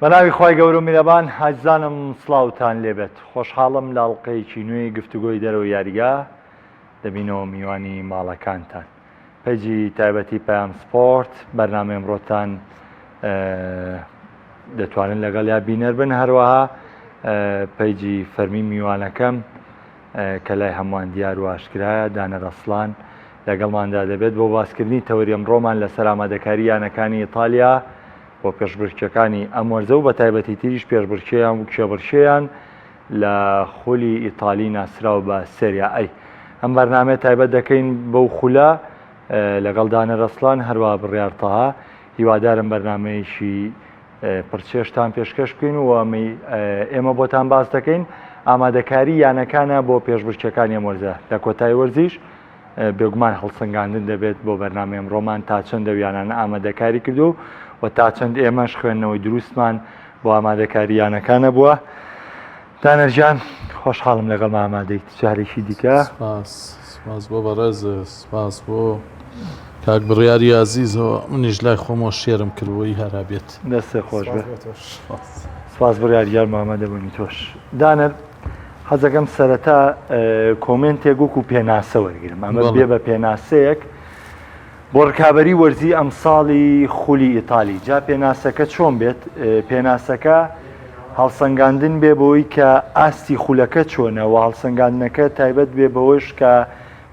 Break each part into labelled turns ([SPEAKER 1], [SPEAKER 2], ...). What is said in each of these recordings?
[SPEAKER 1] بەناوی خوای گەورە و میرەبان ئازیزانم سڵاوتان لێبێت خۆشحاڵم لە ئەڵقەیەکی نوێی گفتوگۆی دەرەوەی یاریگا دەبینەوە میوانی ماڵەکانتان پەیجی تایبەتی پەیام سپۆرت بەرنامەی ئەمڕۆتان دەتوانن لەگەڵ یا بینەر بن هەروەها پەیجی فەرمی میوانەکەم کە لای هەمووان دیار و ئاشکرایە دانەر ئەسڵان لەگەڵماندا دەبێت بۆ باسکردنی تەوەری ئەمڕۆمان لەسەر ئامادەکاری یانەکانی ئیتالیا بۆ پێشبڕکێکانی ئەم وەرزە و بە تایبەتی تریش پێشبڕکێیان و کێبڕکێیان لە خولی ئیتالی ناسراو بە سێریا ئەی. ئەم بەرنامەیە تایبەت دەکەین بەو خولە لەگەڵ دانەر ئەسڵان هەروە بڕیار تەها هیوادارم بەرنمەیەکی پڕچێشتان پێشکەش بکەین و ئەمەی ئێمە بۆتان باس دەکەین ئامادەکاری یانەکانە بۆ پێشبرکێکانی ئەم وەرزە لە کۆتای وەرزیش بێگومان هەڵسەنگاندن دەبێت بۆ بەرنامەی ئەمڕۆمان تا چەند ئەو یانانە ئامادەکاری کردو و تا چەند ئێمەش خوێندنەوەی دروستمان بۆ ئامادەکاری یانەکانە بووە. دانەر گیان خۆشحاڵم لەگەڵ ئامادەیت جارێکی دیکە.
[SPEAKER 2] سپاس سپاس بۆ بەڕێز سپاس بۆ کاک بڕیاری ئازیزەوە منیش لای خۆمەوە شێرم کرد بۆی هەرا بێت.
[SPEAKER 1] دەستێ خۆش بێ. سپاس بڕیار گیان بۆ ئامادەبوونی تۆش. دانەر حەزەکەم سەرەتا کۆمێنتێک وەکو پێناسە وەرگرم ئەمە بێ بە پێناسەیەک بۆ ڕکابەری وەرزی ئەمساڵی خولی ئیتالی جا پێناسەکە چۆن بێت پێناسەکە هەڵسەنگاندن بێ بەوەی کە ئاستی خولەکە چۆنە و هەڵسەنگاندنەکە تایبەت بێ بەوەش کە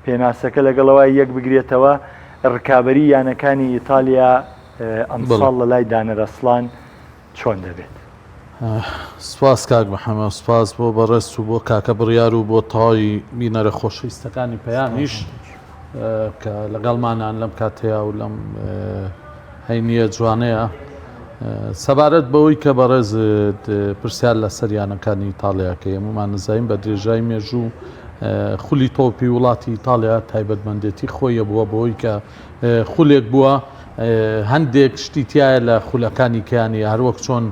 [SPEAKER 1] پێناسەکە لەگەڵەوە یەک بگرێتەوە ڕکابەری یانەکانی ئیتالیا ئەمساڵ لە لای دانەرەسڵان چۆن دەبێت؟
[SPEAKER 2] سپاس کاک محەمەد، سپاس بۆ بەڕێزت و بۆ کاکە بڕیار و بۆ تەواوی بینەرە خۆشەویستەکانی پەیامیش کە لەگەڵمانان لەم کاتەیە و لەم هەینیە جوانەیە. سەبارەت بەوەی کە بەڕێز پرسیار لەسەر یانەکانی ئیتاڵیاکەی هەمومان نزاین بە درێژای مێژوو خولی تۆپی وڵاتی ئیتاڵیا تایبەتمەندێتی خۆیە بووە بەوەی کە خولێک بووە هەندێک شتی تایە لە خولەکانی کەیانی هەروەک چۆن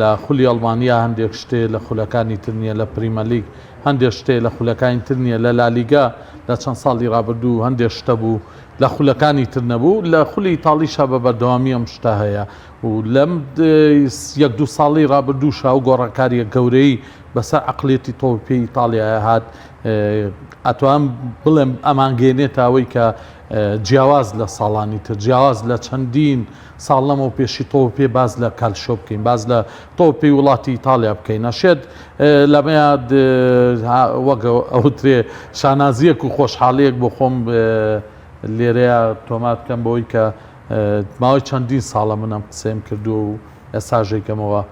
[SPEAKER 2] لە خولی ئەڵمانیا هەندێک شتێ لە خولەکانی تر نییە لە پریمەلیگ هەندێک شتێ لە خولەکانی تر نییە لە لالیگا لە چەند ساڵی رابردوو هەندێک شتە بوو لە خولەکانی تر نەبوو لە خولی ئیتاڵیشا بە بەردەوامی ئەم شتە هەیە و لەم یەک دوو ساڵی رابردووشا ئەو گۆڕانکارییە گەورەی بەسەر عەقڵیەتی تۆپی پێی ئیتاڵیایا هات ئەتوانم بڵێم ئەمانگەیەنێتە ئەوەی کە جیاواز لە ساڵانی تر، جیاواز لە چەندین ساڵ لەمەو پێشی تۆپی پێ باس لە کالشۆ بکەین، باس لە تۆپی پێی وڵاتی ئیتاڵیا بکەین، ئەشێت لەمەیا وەک ئەوترێ شانازییەک و خۆشحاڵییەک بۆ خۆم لێرەیا تۆمار بکەم بەوەی کە ماوەی چەندین ساڵە من ئەم قسەیەم کردووە و ئێستاش ئەیکەمەوە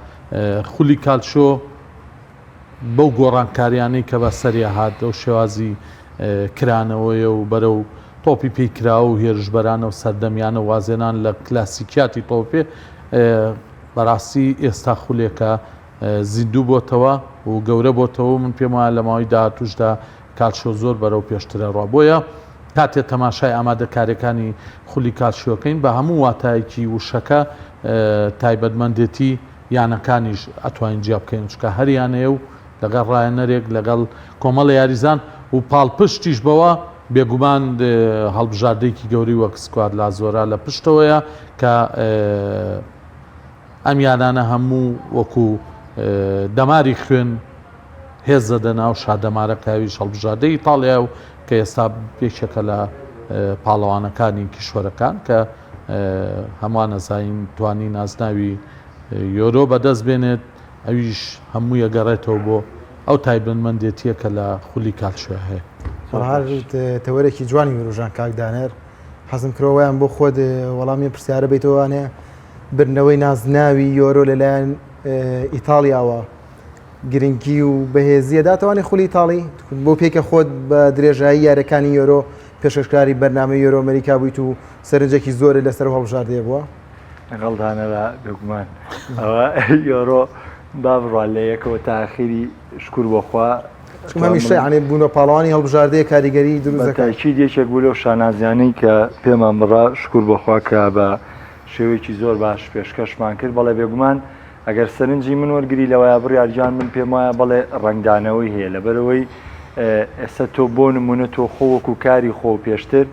[SPEAKER 2] خولی کالشۆ بەو گۆڕانکاریانەی کە بەسەریا هات، ئەو شێوازی کرانەوەیە و بەرەو تۆپی پێی کراوە و هێرشبەرانە و سەردەمیانە و وازهێنان لە کلاسیکیاتی تۆپی پێ، بەراستی ئێستا خولێکە زیندوو بۆتەوە و گەورە بۆتەوە و من پێم وایە لە ماوەی داهاتووشدا کالشۆ زۆر بەرەو پێشتر ئەڕوا. بۆیە کاتێ تەماشای ئامادەکارییەکانی خولی کالشیۆکەین بە هەموو واتایەکی وشەکە تایبەتمەندێتی یانەکانیش ئەتوانین جیا بکەین چونکە هەر یانەیە و لەگەڵ ڕاهێنەرێک لەگەڵ کۆمەڵە یاریزان و پاڵپشتیش بەوە بێگومان هەڵبژاردەیەکی گەورەی وەک سکواد لازۆرا لە پشتەوەیە کە ئەم یانانە هەموو وەکو دەماری خوێن هێز دەدەنە ئەو شادەمارە کە ئەویش هەڵبژاردەی ئیتاڵیا و کە ئێستا یەکێکە لە پاڵەوانەکانی کیشوەرەکان کە هەمووان ئەزانین توانی نازناوی یۆرۆ بەدەست بێنێت ئەویش هەمووی ئەگەڕێتەوە بۆ ئەو تایبەتمەندێتیە کە لە خولی کالچۆیا هەیە.
[SPEAKER 3] هەر تەوەرێکی جوانی وروژان کاک دانەر حەزم کرۆوەیان بۆ خۆت وەڵامی پرسیارە بیتەوەوانێ بردنەوەی نازناوی یۆرۆ لەلایەن ئیتاڵیاوە گرنگی و بەهێزیە داتوانێت خولی ئیتاڵی بۆ پێکە خۆت بە درێژایی یاریەکانی یۆرۆ پێشکەشکاری بەرنامەی یۆرۆ ئەمریکا بوویت و سەرنجێکی زۆرت لەسەر ئەو هەڵبژاردەیە بووە؟
[SPEAKER 1] لەگەڵ دانەرا بێگومان ئەوە یۆرۆ با بڕوا لە یەکەوە تا ئاخیری شکور بۆ خوا
[SPEAKER 3] چونکە هەمیشە یعنی بوونە پاڵەوانی هەڵبژاردەیە کاریگەری دروست دەکات.
[SPEAKER 1] بەتاکید یەکێک بوو لەو شانازیانەی کە پێمان بڕا شکور بۆ خوا کە بە شێوەیەکی زۆر باش پێشکەشمان کرد بەڵێ بێگومان ئەگەر سەرنجی من وەرگری لەوەیە بڕیار گیان من پێم وایە بەڵێ ڕەنگدانەوەی هەیە لەبەرەوەی ئێستا تۆ بۆ نمونە تۆ خۆ وەکو کاری خۆ پێشتر.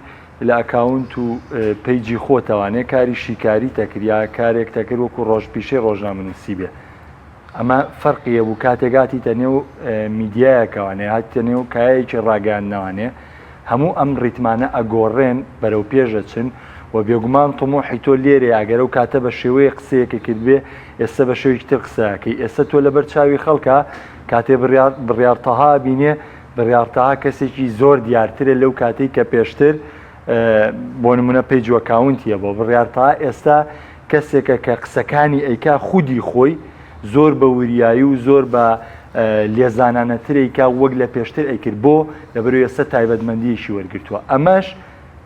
[SPEAKER 1] لە ئەکاونت و page ی خۆتەوانێ کاری شیکاری تەکرد یا کارێک تەکرد وەکو ڕۆژ پیشەی ڕۆژنامەنووسی بێ ئەمە فەرقی هەبوو کاتێک هاتیتە نێو میدیایەکەوانێ هاتیتە نێو کایەیەکی ڕاگەیاندنەوانێ هەموو ئەم ڕیتمانە ئەگۆڕێن بەرەو پێش ئەچن و بێگومان طموحی تۆ لێرەیە ئەگەر ئەو کاتە بە شێوەیەک قسەیەکە کردبێ ئێستا بە شێوەیەکی تر قسە ئەکەی ئێستا تۆ لەبەر چاوی خەڵکە کاتێ بڕیار بڕیار تەها بینێ بڕیار تەها کەسێکی زۆر دیارترە لەو کاتەی کە پێشتر بۆ نمونە page و account ی هەبووە بڕیار تەها ئێستا کەسێکە کە قسەکانی ئەیکا خودی خۆی زۆر بە وریایی و زۆر بە لێزانانەتر ئەیکا وەک لە پێشتر ئەیکرد بۆ لەبەرئەوەی ئێستا تایبەتمەندییەکی وەرگرتووە ئەمەش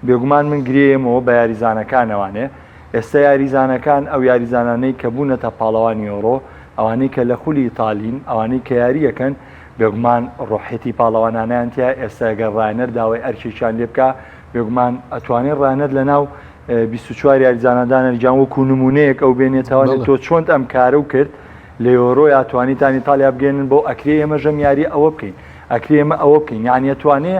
[SPEAKER 1] بێگومان من گرێیەمەوە بە یاریزانەکانەوانێ ئێستا یاریزانەکان ئەو یاریزانانەی کە بوونەتە پاڵەوانی یۆرۆ ئەوانەی کە لە خولی ئیتالین ئەوانەی کە یاریەکەن بێگومان ڕۆحیەتی پاڵەوانانیان تیا ئێستا گەر ڕاهێنەر داوای ئەرکێکیان لێ بکا بێگومان ئەتوانێت ڕاهێنەر لەناو 24 یاریزانە دانەر گیان وەکو نمونەیەک ئەو بێنێتەوە تۆ چۆنت ئەم کارە و کرد لە یۆرۆیا توانیتان ئیتالیا بگەێنن بۆ ئەکرێ ئێمە ژەم یاری ئەوە بکەین ئەکرێ ئێمە ئەوە بکەین یعنی ئەتوانێ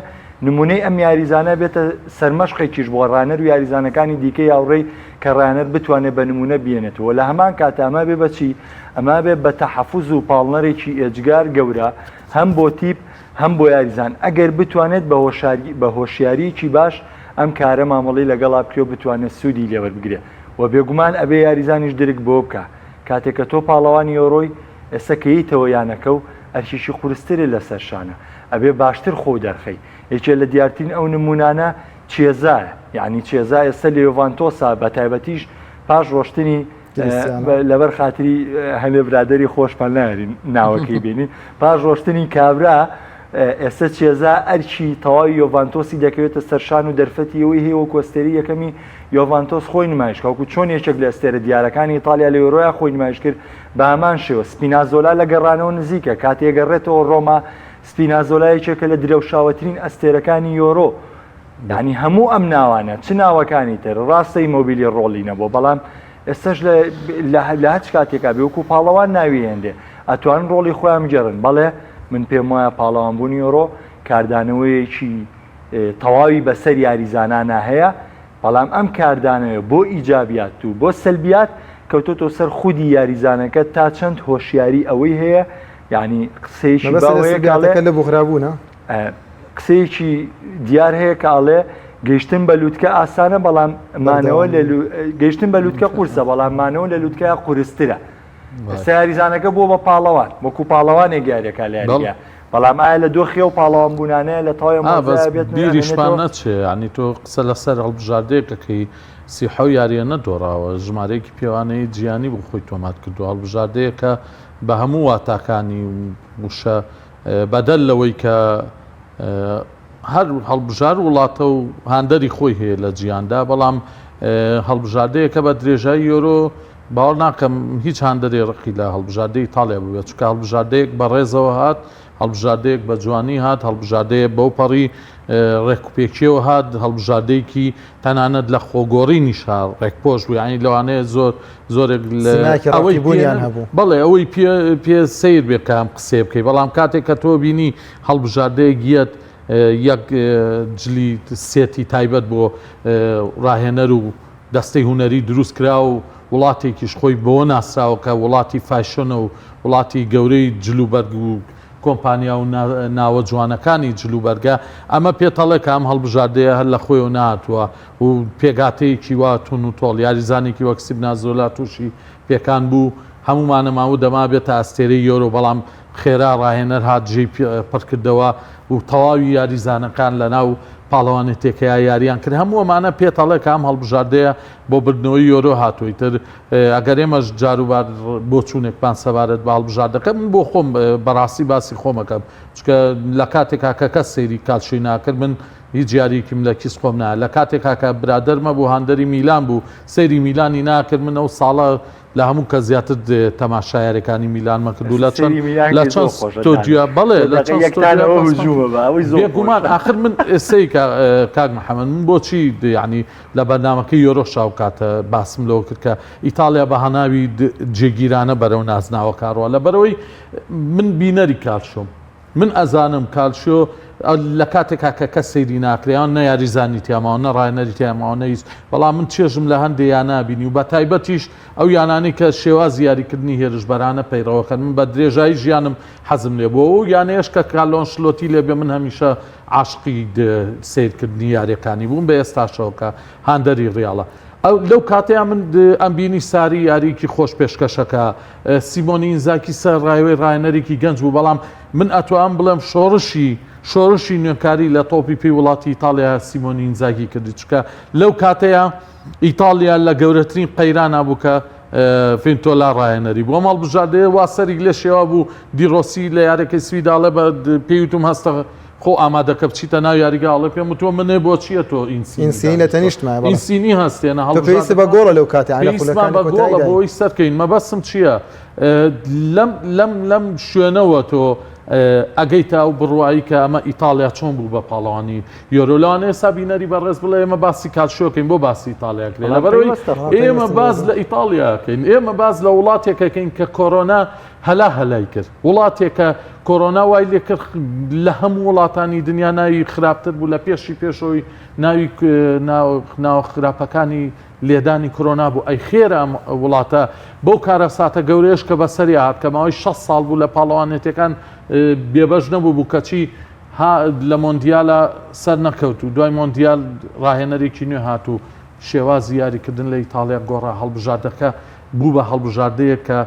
[SPEAKER 1] نمونەی ئەم یاریزانە بێتە سەرمەشقێکیش بۆ ڕانەر و یاریزانەکانی دیکەی هاوڕێی کە ڕانەر بتوانێت بە نمونە بێنێتەوە لە هەمان کات ئەمە بێ بەچی ئەمە بێ بە تەحەفوز و پاڵنەرێکی ئێجگار گەورە هەم بۆ تیپ هەم بۆ یاریزان ئەگەر بتوانێت بە هۆشاری بە هۆشیارییەکی باش ئەم کارە مامەڵەی لەگەڵا بکرێ و بتوانێت سوودی لێ وەربگرێ و بێگومان ئەبێ یاریزانیش درک بەوە بکا کاتێک کە تۆ پاڵەوانی یۆرۆی ئێستا کە یەیتەوە یانەکە و ئەرکێکی قورسترت لەسەر شانە ئەبێ باشتر خۆو دەرخەی یەکێ لە دیارترین ئەو نموونانە چێزایە یانی چێزا ئێستا لە یۆڤانتۆسا بە تایبەتیش پاش ڕۆشتنی لەبەر خاتری هەنێ برادری خۆشمان نارین ناوەکەی بینی پاش ڕۆشتنی کابرا ئێستا چێزا ئەرکی تەواوی یۆڤانتۆسی دەکەوێتە سەرشان و دەرفەتی ئەوەی هەیە وەکو ئەستێرەی یەکەمی یۆڤانتۆس خۆی نمایش کە وەکو چۆن یەکێک لە ئەستێرە دیارەکانی ئیتالیا لە یۆرۆیا خۆی نمایش کرد بە هەمان شێوە سپینازۆلا لە گەڕانەوە نزیکە کاتێ گەڕێتەوە ڕۆما سپینازۆلا یەکێکە لە درەوشاوەترین ئەستێرەکانی یۆرۆ یانی هەموو ئەم ناوانە چ ناوەکانی تر ڕاستە ئیمۆبیلی ڕۆڵی نەبووە بەڵام ئێستاش لە هەچ کاتێکا بێ وەکو پاڵەوان ناوی هێندێ ئەتوانن ڕۆڵی خۆیان بگێڕن بەڵێ من پێم وایە پاڵەوانبوونی یۆرۆ کاردانەوەیەکی تەواوی بەسەر یاریزانانە هەیە بەڵام ئەم کاردانەوە بۆ ئیجابیات و بۆ سەلبیات کەوتۆتۆ سەر خودی یاریزانەکە تا چەند هۆشیاری ئەوەی هەیە یعنی قسەیەکی
[SPEAKER 3] باوەیە لە بخرابوونە
[SPEAKER 1] قسەیەکی دیار هەیە کە ئەڵێ گەیشتن بە لوتکە ئاسانە بەڵام مانەوە لە گەیشتن بە لوتکە قورسە بەڵام مانەوە لە لوتکە قورسترە ئێستا یاریزانەکە بووە بە پاڵەوان وەکو پاڵەوانێک یاریەکە لە یاریگا بەڵام ئایا لە دۆخی ئەو پاڵەوان بوونانەیە لە تەواوی ئەم وەرزە بێت
[SPEAKER 2] بیریشمان نەچێ یانی تۆ قسە لەسەر هەڵبژاردەیەک ئەکەی 37 یاریە نەدۆڕاوە ژمارەیەکی پێوانەیی جیهانی بۆ خۆی تۆمار کردووە هەڵبژاردەیەکە بە هەموو واتاکانی وشە بەدەر لەوەی کە هەر هەڵبژار وڵاتە و هاندەری خۆی هەیە لە جیهاندا، بەڵام هەڵبژاردەیەکە بە درێژایی یۆرۆ باوەڕ ناکەم هیچ هاندەرێ ڕقی لە هەڵبژاردەی ئیتاڵیا بووبێت، چونکە هەڵبژاردەیەک بە ڕێزەوە هات، هەڵبژاردەیەک بە جوانی هات، هەڵبژاردەیە بەوپەڕی ڕێکوپێکیەوە هات، هەڵبژاردەیەکی تەنانەت لە خۆگۆڕینیشا ڕێکپۆش بوو، یانی لەوانەیە زۆر زۆرێک لە
[SPEAKER 3] سیمایەکی
[SPEAKER 2] ئەوەی
[SPEAKER 3] ڕەقی بوونیان هەبوو.
[SPEAKER 2] بەڵێ ئەوەی پێ پێ سەیر بێ کە ئەم قسەیە بکەی، بەڵام کاتێک کە تۆ بینی هەڵبژاردەیەک یەت یەک جلی سێتی تایبەت بۆ ڕاهێنەر و دەستەی هونەری دروست کرا و وڵاتێکیش خۆی بەوە ناسراوە کە وڵاتی فاشۆنە و وڵاتی گەورەی جلوبەرگ و کۆمپانیا و ناوە جوانەکانی جلوبەرگە، ئەمە پێتەڵێ کە ئەم هەڵبژاردەیە هەر لە خۆیەوە نەهاتووە و پێکهاتەیەکی وا تون و تۆڵ، یاریزانێکی وەک سیبنازۆلا تووشی پێکان بوو، هەموومانەمان وت ئەمە بێتە ئەستێرەی یۆرۆ، بەڵام خێرا ڕاهێنەر هات جێی پڕکردەوە و تەواوی یاریزانەکان لەناو پاڵەوانێتیەکەیا یارییان کرد، هەموو ئەمانە پێتەڵێ کە ئەم هەڵبژاردەیە بۆ بردنەوەی یۆرۆ هاتووە، ئیتر ئەگەر ئێمەش جاروبار بۆچوونێکمان سەبارەت بە هەڵبژاردەکە من بۆ خۆم بەڕاستی باسی خۆمەکەم چونکە لە کاتێکا کە کەس سەیری کالشۆی ناکرد من هیچ یاریەکیم لە کیس خۆم نایە لە کاتێکا کە برادەرمە بوو هاندەری میلان بوو سەیری میلانی ناکرد من ئەو ساڵە لە هەموو کەس زیاتر تەماشا یاریەکانی میلانمە کرد و لە چەند لە چەند ستۆدیۆ بەڵێ لە چەند ستۆدیۆ بێگومان ئاخر من سەیرکە کاک محەمەد من بۆچی یعنی لە بەرنامەکەی یۆرۆشا ئەو کاتە باسم لەوە کرد کە ئیتاڵیا بە هەناوی جێگیرانە بەرەو نازناوەکە ڕوا لەبەرەوەی من بینەری کالشۆم من ئەزانم کالشۆ لە کاتێکا کە کەس سەیری ناکرێ یان نە یاریزانی تیا ماوە نە ڕاهێنەری تیا ماوە نە هیچ، بەڵام من چێژم لە هەندێ یانە بینی و بە تایبەتیش ئەو یانانەی کە شێوازی یاریکردنی هێرشبەرانە پەیڕەوەکەن من بە درێژایی ژیانم حەزم لێ بووە و یانەیەش کە کارلۆ ئەنشلۆتی لێ بێ من هەمیشە عاشقی سەیرکردنی یاریەکانی بووم بە ئێستاشەوە کە هاندەری ڕیاڵە. ئەو لەو کاتەیا من ئەمبینی ساری یاریەکی خۆش پێشکەشەکە سیمۆنی ئینزاکی سەر ڕایوەی ڕاهێنەرێکی گەنج بوو بەڵام من ئەتوام بڵێم شۆڕشی شۆڕشی نوێکاری لە تۆپی پێی وڵاتی ئیتاڵیا سیمۆنی ئینزاگی کردی چونکە لەو کاتەیا ئیتاڵیا لە گەورەترین قەیرانا بوو کە ڤینتۆلا ڕاهێنەری بوو ئەم هەڵبژاردەیە وا سەریک لێ شێوا بوو دیڕۆسی لە یارەکەی سویدا ئەڵێ بە پێی وتم هەستە خۆ ئامادەکە بچیتە ناو یاریگا ئەڵێ پێم وتووە منێ بۆچیە تۆ ئینسینی
[SPEAKER 3] ئینسینی لە تەنیشتمایە بەڵێ.
[SPEAKER 2] ئینسینی هەستێنە
[SPEAKER 3] تۆ پێویستە بە گۆڵە لەو کاتە یانی لە
[SPEAKER 2] پێویستمان
[SPEAKER 3] خولەکانی
[SPEAKER 2] بە گۆڵە
[SPEAKER 3] کۆتاییدا.
[SPEAKER 2] بۆ ئەوەی سەرکەوین مەبەستم چییە لەم لەم لەم شوێنەوە تۆ ئەگەیتە ئەو بڕوایی کە ئەمە ئیتاڵیا چۆن بوو بە پاڵەوانی یۆرۆ لەوانەیە ئێستا بینەری بەڕێز بڵێ ئێمە باسی کالشۆکەین بۆ باسی ئیتاڵیا کرێ
[SPEAKER 1] بەڵام
[SPEAKER 2] لەبەرئەوەی
[SPEAKER 1] پەیوەستە.
[SPEAKER 2] ئێمە
[SPEAKER 3] پەیوەستە
[SPEAKER 2] باس
[SPEAKER 3] بەڵێ.
[SPEAKER 2] لە ئیتاڵیا ئەکەین ئێمە باس لە وڵاتێک ئەکەین کە کۆرۆنا هەلا هەلای کرد وڵاتێکە کۆرۆنا وای لێ کرد لە هەموو وڵاتانی دنیا ناوی خراپتر بوو لە پێشی پێشەوەی ناوی ناوە خراپەکانی لێدانی کرۆنا بوو ئەی خێرە ئەم وڵاتە بەو کارەساتە گەورەیەش کە بەسەری هات کە ماوەی 6 ساڵ بوو لە پاڵەوانێتەکان بێبەش نەبوو بوو کەچی ها لە مۆندیالە سەر نەکەوت و دوای مۆندیال ڕاهێنەرێکی نوێ هات و شێوازی یاریکردن لە ئیتاڵیا گۆڕا هەڵبژاردەکە بوو بە هەڵبژاردەیەک کە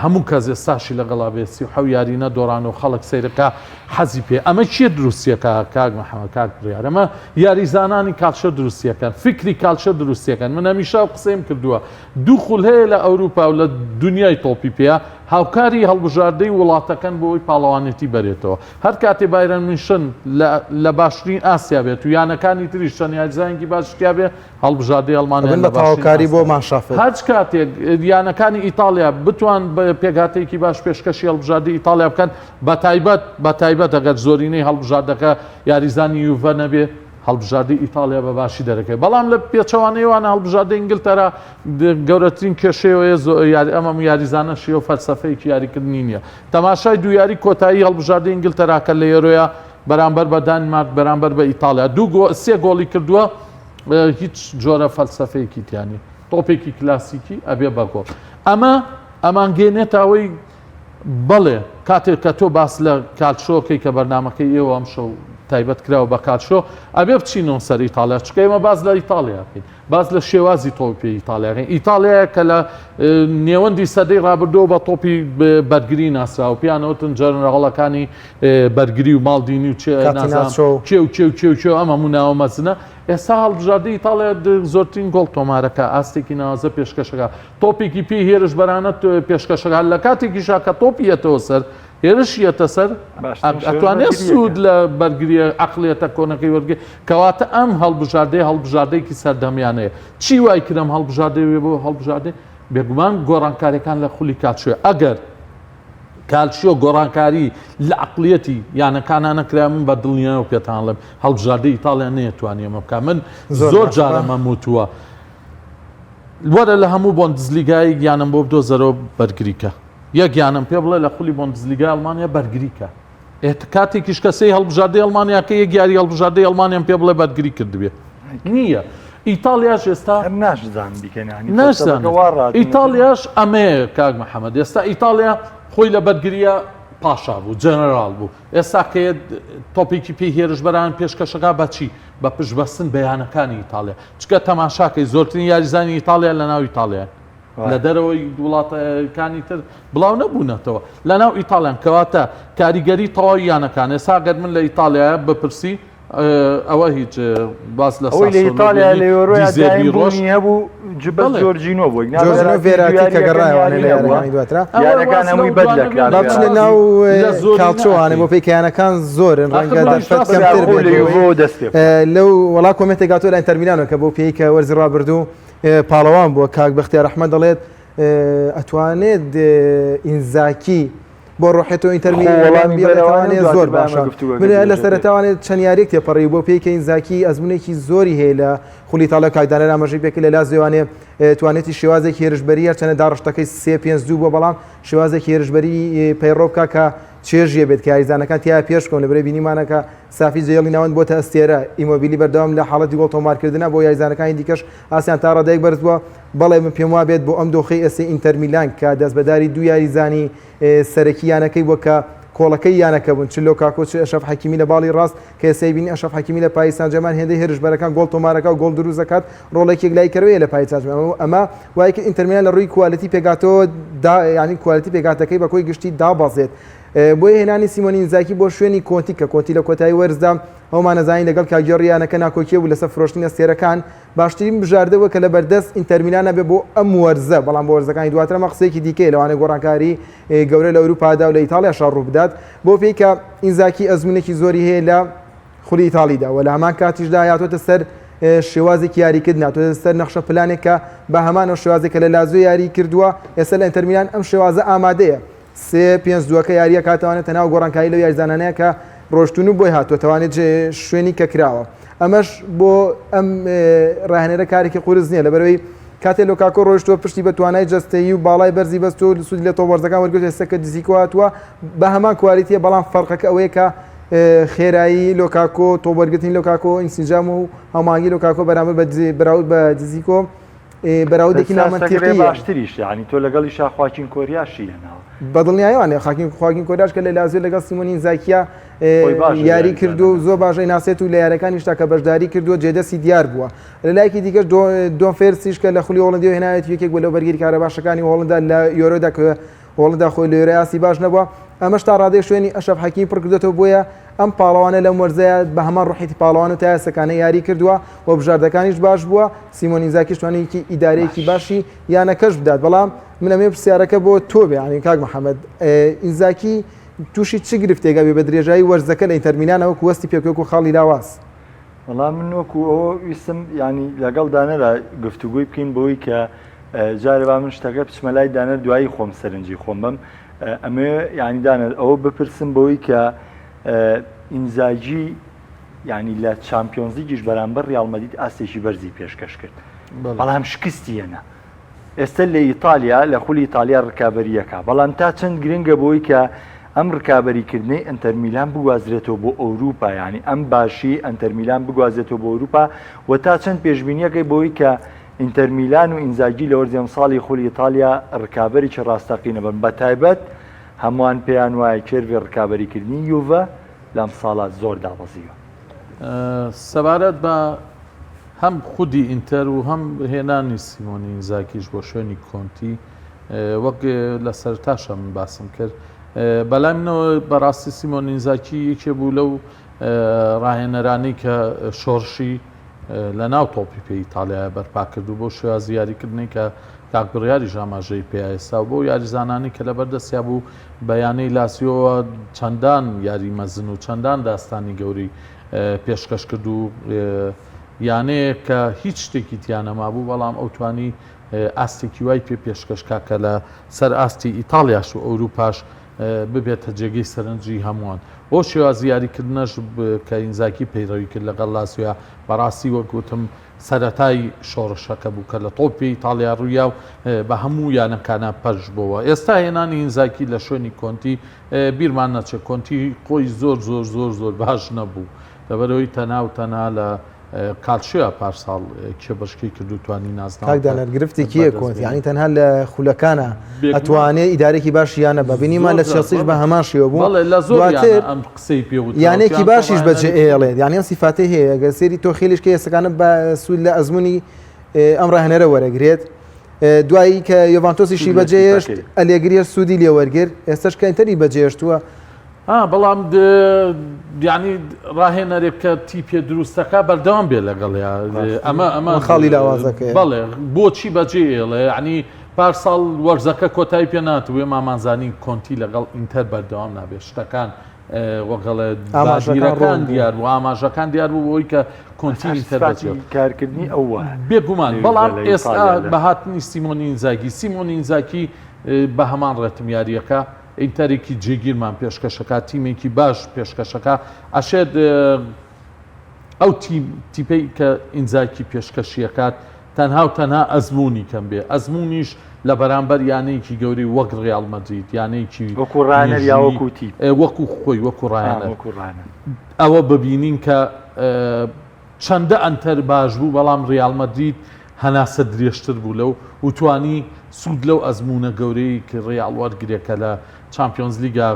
[SPEAKER 2] هەموو کەس ئێستاشی لەگەڵا بێ 37 یاری نەدۆڕان و خەڵک سەیرەکە حەزی پێ ئەمە کێ دروستیەکە کاک محەممەد کاک بڕیار ئەمە یاریزانانی کالچۆ دروستیەکەن فیکری کالچۆ دروستیەکەن من هەمیشە ئەو قسەیم کردووە دوو خول هەیە لە ئەوروپا و لە دنیای تۆپی پێ هاوکاری هەڵبژاردەی وڵاتەکەن بۆ ئەوەی پاڵەوانێتی بەرێتەوە هەر کاتێ بایرن میونشن لە باشترین ئاسیا بێت و یانەکانی تریش چەند یاریزانێکی باش تیا بێ هەڵبژاردەی ئەڵمانیا
[SPEAKER 3] ئەبن
[SPEAKER 2] لە
[SPEAKER 3] بە
[SPEAKER 2] باشترین
[SPEAKER 3] تەواوکاری بۆ
[SPEAKER 2] ئاستە.
[SPEAKER 3] مانشافت.
[SPEAKER 2] هەرچ کاتێک یانەکانی ئیتاڵیا بتوان پێکهاتەیەکی باش پێشکەشی هەڵبژاردەی ئیتاڵیا بکەن بە تایبەت بە تایبەت ئەگەر زۆرینەی هەڵبژاردەکە یاریزانی یوڤە نەبێ هەڵبژاردەی ئیتاڵیا بە باشی دەرەکەوێت بەڵام لە پێچەوانەی وانە هەڵبژاردەی ئینگلتەرا گەورەترین کێشەیەوەیە ئەمە یاریزانە شێوە فەلسەفەیەکی یاریکردنی نییە تەماشای دوو یاری کۆتایی هەڵبژاردەی ئینگلتەرا کە لە یۆرۆیا بەرامبەر بە دانمارک بەرامبەر بە ئیتاڵیا دوو گۆ سێ گۆڵی کردووە هیچ جۆرە فەلسەفەیەکی تیانی تۆپێکی کلاسیکی ئەبێ بە گۆڵ ئەمە ئەمانگەێنێتە ئەوەی بەڵێ کاتێک کە تۆ باس لە کالچۆکەی کە بەرنمەکەی ئێوە ئەم شەو تایبەت کراوە بە کالچۆ ئەبێ بچینەوە سەر ئیتاڵیا چونکە ئێمە باس لە ئیتاڵیا بکەین باس لە شێوازی تۆپی ئیتاڵیاکەین ئیتاڵیایە کە لە نێوەندی سەدەی ڕابردووە بە تۆپی بەرگری ناسراوە پیانەوتن جەنراڵەکانی بەرگری و ماڵدینی و کێ و کێ و کێ و کێ ئەم هەموو ناوە مەزنە ئێستا هەڵبژاردەی ئیتاڵیا زۆرترین گۆڵ تۆمارەکە ئاستێکی ناوازە پێشکەشەکە تۆپێکی پێی هێرشبەرانە پێشکەشەکە لە کاتێکیشا کە تۆپی یەتەوە سەر هێرشی یەتە سەر ئەتوانێت سوود لە بەرگریە عقلێتە کۆنەکەی وەرگێ کەواتە ئەم هەڵبژاردەی هەڵبژاردەیەکی سەردەمیانەیە چی وای کرم هەڵبژاردەی وێ بۆ هەڵبژاردەی بێگومان گۆڕانکاریەکان لە خولی کاتشوێ ئەگەر کالچیۆ گۆڕانکاری لە عقلیەتی یانەکانە نەکرا من بە دڵنیایەوە پێتان ڵێم هەڵبژاردەی ئیتاڵیا نەیەتوانی ئەمە بکات من زۆر جار ئەمەم وتووە وەرە لە هەموو بۆندزلیگایەک یانم بۆ بدۆزەرەوە بەرگریکە یەک یانم پێ بڵێ لە خولی بۆندزلیگای ئەڵمانیا بەرگریکە کاتێکیش کە سەی هەڵبژاردەی ئەڵمانیاکە یەک یاری هەڵبژاردەی ئەڵمانیان پێ بڵێ بەرگری کردبێ نییە. ئیتاڵیاش ئێستا
[SPEAKER 1] ناشزان بیکەن یانی
[SPEAKER 2] ناشزان
[SPEAKER 1] فەلسەفەکە وا ڕات
[SPEAKER 2] ئیتاڵیاش ئەمەیە کاک محەممەد ئێستا ئیتاڵیا خۆی لە بەرگریە پاشا بوو جەنەراڵ بوو ئێستا کە تۆپێکی پێی هێرشبەران پێشکەشەکە بەچی بە پشتبەستن بە یانەکانی ئیتاڵیا چکە تەماشاکەی زۆرترین یاریزانی ئیتاڵیا لە ناو ئیتاڵیان لە دەرەوەی وڵاتەکانی تر بڵاو نەبوونەتەوە لە ناو ئیتاڵیان کەواتە کاریگەری تەواوی یانەکان ئێستا گەر من لە ئیتاڵیا بپرسی ئەوە هیچ باس لە
[SPEAKER 1] ئەوەی لە ئیتاڵیا لە یۆرۆیا دایم بوونی هەبوو جبەس جۆرجینۆ بوو
[SPEAKER 3] جۆرجینۆ ڤێراتی کە گەڕایەوانێ لە یاریەکانی دواترا
[SPEAKER 1] یانەکان هەمووی بەد دەکرا
[SPEAKER 3] با بچینە ناو کاڵچۆوانێ بۆ پێی کە یانەکان زۆرن ڕەنگە دەرفەت کەمتر بێت
[SPEAKER 1] لە یوڤۆ دەست پێ
[SPEAKER 3] لەو وەڵا کۆمێنتێک هاتووە لە ئینتەر میلانۆ کە بۆ پێی کە وەرزی ڕابردوو پاڵەوان بووە کاک بەختیار ئەحمەد دەڵێت ئەتوانێت ئینزاکی بۆ ڕۆحێتەوە ئینتەر میلان بێڵێتەوانێ زۆر باشە من لە سەرەتاوانێت چەند یاریێک تێپەڕی بۆ پێی کە ئینزاکی ئەزمونێکی زۆری هەیە لە خولی ئیتاڵیا کاک دانەر ئاماژەی پێکرد لە لازیۆ توانێتی شێوازێکی هێرشبەری هەرچەنە داڕشتەکەی سێ پێنج دوو بووە بەڵام شێوازێکی هێرشبەری پەیڕەو بکا کە چێژیە بێت کە یاریزانەکان تیا پێش بکەون لەبەرەی بینیمانە کە سافی جێڵی ناوەند بۆتە ئەستێرە ئیمۆبیلی بەردەوام لە حاڵەتی گۆڵ تۆمارکردنە بۆ یاریزانەکانی دیکەش ئاسیان تا ڕادەیەک بەرز بووە بەڵێ من پێم وابێت بۆ ئەم دۆخەی ئێستەی ئینتەر میلان کە دەستبەداری دوو یاریزانی سەرەکی یانەکەی بووە کە کۆڵەکەی یانەکە بوون چ لۆکاکۆ چ ئەشرەف حەکیمی لە باڵی ڕاست کە ئێستا بینی ئەشرەف حەکیمی لە پاریس سانجێرمان هێندەی هێرشبەرەکان گۆڵ تۆمارەکە و گۆڵ دروست دەکات ڕۆڵێکی یەکلاییکەرەوەیە لە پاریس سانجێرمان ئەمە وای کرد ئینتەر میلان لە ڕووی quality پێکهاتەوە دا یانی quality پێکهاتەکەی بە کۆی گشتی دابەزێت بۆیە هێنانی سیمۆنی ئینزاکی بۆ شوێنی کۆنتی کە کۆنتی لە کۆتایی وەرزدا ئەومانەزانین لەگەڵ کارگێڕی یانەکە ناکۆکیە بوو لەسەر فرۆشتنی ئەستێرەکان باشترین بژاردە بووە کە لەبەردەست ئینتەرمیلانە بێ بۆ ئەم وەرزە، بەڵام بۆ وەرزەکانی دواتر ئەمە قسەیەکی دیکەیە، لەوانەیە گۆڕانکاری گەورە لە ئەوروپادا و لە ئیتاڵیاشا ڕووبدات، بەو پێی کە ئینزاکی ئەزموونێکی زۆری هەیە لە خولی ئیتاڵیدا و لە هەمان کاتیشدا هاتووەتە سەر شێوازێکی یاریکردن، هاتووەتە سەر نەخشە پلانێک کە بە هەمان ئەو شێوازێک کە لە لازیۆ یاری کردووە، ئێستا لە ئینتەرمیلان ئەم شێوازە ئامادەیە. سێ پێنج دووەکە یارییە کاتەوانێت تەنها گۆڕانکاری لەو یاریزانانەیە کە ڕۆشتون و بۆی هاتووە توانێت شوێنی کە کراوە ئەمەش بۆ ئەم ڕاهێنەرە کارێکی قورس نییە لەبەرەوەی کاتێ لۆکاکۆ ڕۆشتووە پشتی بە توانای جەستەیی و باڵای بەرزی بەست و سوودی لە تۆپبەرزەکان وەرگرت ئێستا کە دزیکۆ هاتووە بە هەمان quality یە بەڵام فەرقەکە ئەوەیە کە خێرایی لۆکاکۆ تۆپ وەرگرتنی لۆکاکۆ ئینسجام و هەماهەنگی لۆکاکۆ بەرامبەر بە بەراورد بە دزیکۆ بەراوردێکی نامەنتیقییە.
[SPEAKER 1] باشتریش یانی تۆ لەگەڵیشا خواکین کۆریاشی هێناوە.
[SPEAKER 3] بەدڵنیایەوە خاکین خواکین کۆریاش کە لە لازیۆ لەگەڵ سیمۆن ئینزاکیا یاری کردو و زۆر باش ئەیناسێت و لە یاریەکانیشتا کە بەشداری کردووە جێدەستی دیار بووە. لە لایەکی دیکەش دۆن فێرسیش کە لە خولی هۆڵندیەوە هێناوێتی یەکێک بووە لەو بەرگریکارە باشەکانی هۆڵندا لە یۆرۆدا کە هۆڵندا خۆی لە یۆرۆ ئاستی باش نەبووە، ئەمەش تا ڕادەیەک شوێنی ئەشرەف حەکیمی پڕکردۆتەوە، بۆیە ئەم پاڵەوانە لەم وەرزەیا بە هەمان ڕۆحیەتی پاڵەوان و تا ئێستەکانە یاری کردووە و بژاردەکانیش باش بووە، سیمۆن ئینزاکیش توانیویەتی ئیدارەیەکی باش یانەکەش بدات، بەڵام من ئەمەوێ پرسیارەکە بۆ تۆ بێ یانی کاک محەمەد ئینزاکی تووشی چ گرفتێک ئەبێ بە درێژایی وەرزەکە لە ئینتەر میلانە وەکو وەستی پێک وەکو خاڵی لاواز؟
[SPEAKER 1] وەڵا من وەکو ئەوە ویستم یانی لەگەڵ دانەرا گفتوگۆی بکەین بەوەی کە جارێ با من شتەکە بچمە لای دانەر دوایی خۆم سەرنجی خۆم بم ئەمێ یانی دانەر ئەوە بپرسم بەوەی کە ئینزاگی یانی لە چامپیۆنزلیگیش بەرامبەر ریال مەدید ئاستێکی بەرزی پێشکەش کرد بەڵام شکستی هێنا ئێستا لە ئیتالیا لە خولی ئیتالیا ڕکابەریەکە بەڵام تا چەند گرنگە بۆی کە ئەم ڕکابەریکردنەی ئەنتەرمیلان بگوازرێتەوە بۆ ئەوروپا یعنی ئەم باشی ئەنتەرمیلان بگوازێتەوە بۆ ئەوروپا و تا چەند پێشبینیەکەی بۆی کە ئینتەرمیلان و ئینزاگی لە وەرزی ئەمساڵی خولی ئیتالیا ڕکابەرێکی ڕاستەقینە بن بەتایبەت هەمووان پێیان وایە curve ی ڕکابەریکردنی یوڤە لەمساڵا زۆر دابەزیوە.
[SPEAKER 2] سەبارەت بە هەم خودی ئینتەر و هەم هێنانی سیمۆنی ئینزاگیش بۆ شوێنی کۆنتی وەک لە سەرتاشە من باسم کرد بەلای منەوە بەڕاستی سیمۆن ئینزاکی یەکێ بوو لەو ڕاهێنەرانی کە شۆڕشی لە ناو تۆپی پێی ئیتاڵیایە بەرپا کرد و بەو شێوازی یاریکردنەی کە کاک بڕیاریش ئاماژەی پێ ئێستا و بەو یاریزانانەی کە لەبەر دەستیا بوو بە یانەی لاسیۆوە چەندان یاری مەزن و چەندان داستانی گەورەی پێشکەش کرد و یانەیەک کە هیچ شتێکی تیا نەمابوو بەڵام ئەو توانی ئاستێکی وای پێ پێشکەش کا کە لە سەر ئاستی ئیتاڵیاش و ئەوروپاش ببێتە جێگەی سەرنجی هەمووان. بەو شێوازی یاریکردنەش کە ئینزاگی پەیڕەوی کرد لەگەڵ لازیۆیا، بەڕاستی وەک وتم سەرەتای شۆڕشەکە بوو کە لە تۆپی ئیتاڵیا ڕوویا و بە هەموو یانەکانا پەرش بۆوە. ئێستا هێنانی ئینزاگی لە شوێنی کۆنتی، بیرمان نەچێت کۆنتی خۆی زۆر زۆر زۆر زۆر باش نەبوو، لەبەرئەوەی تەنها و تەنها لە کالشیا پارساڵ کێبڕکێی کرد و توانی نازناوەکە
[SPEAKER 3] کاک دانەر گرفتێکی هەیە کۆنت یانی تەنها لە خولەکانە ئەتوانێ ئیدارێکی باش یانە بە بینیمان لە چێڵسیش بە هەمان شێوە بوو
[SPEAKER 2] بەڵێ لە زۆر
[SPEAKER 3] دواتر
[SPEAKER 2] یانە ئەم قسەی پێ وتراوە
[SPEAKER 3] یانێکی
[SPEAKER 2] پێیان
[SPEAKER 3] باشیش بەجێ
[SPEAKER 2] ڕاهێنەری
[SPEAKER 3] ئێڵێت یانی ئەم سیفاتەی هەیە گەر سێری تۆخیلیش کە ئێستەکانە بە سوود لە ئەزموونی ئەم ڕاهێنەرە وەرەگرێت دوایی کە یۆڤانتۆسیشی
[SPEAKER 1] سوود لە
[SPEAKER 3] بەجێهێشت
[SPEAKER 1] تیپەکەی.
[SPEAKER 3] ئەلێگریش سوودی لێ وەرگرت ئێستەش کە ئینتەری بەجێهێشتووە
[SPEAKER 2] ها بەڵام یانی ڕاهێنەرێک کە تیپێ دروستەکە بەردەوام بێ لەگەڵیا ئەمە ئەمە
[SPEAKER 3] خاڵی لاوازەکەی
[SPEAKER 2] بەڵێ بۆچی بەجێ ئێڵێ ینی پارساڵ وەرزەکە کۆتایی پێ ناتوێ مامانزانی کۆنتی لەگەڵ ئینتەر بەردەوام نابێت شتەکان وەگەڵێ ئاماژەکان دیار و ئاماژەکان دیار بوو بۆی کە کۆنتی ئینتەر
[SPEAKER 1] کارکردنی ئەوە
[SPEAKER 2] بێگومان بەڵام ئێستا بەهاتنی سیمۆنی ئینزاگی سیمۆنی ئینزاکی بە هەمان ڕێتم یاریەکە ئینتەرێکی جێگیرمان پێشکەشەکا، تیمێکی باش پێشکەشەکا، ئەشێت ئەو تیپەی کە ئینزاکی پێشکەشی ئەکات تەنها و تەنها ئەزموونی کەم بێ، ئەزموونیش لە بەرامبەر یانەیەکی گەورەی وەک ڕیاڵ مەدرید، یانەیەکی
[SPEAKER 1] وەکو ڕانەر یا
[SPEAKER 2] مێژوویی
[SPEAKER 1] وەکو تیپ؟
[SPEAKER 2] وەکو خۆی وەکو ڕایەنەر
[SPEAKER 1] وەکو ڕانەر.
[SPEAKER 2] ئەوە ببینین کە چەندە ئەنتەر باش بوو، بەڵام ڕیاڵ مەدرید هەناسە درێژتر بوو لەو و توانی سوود لەو ئەزموونە گەورەی کە ڕیاڵ وەرگرێ کە لە چامپیۆنزلیگا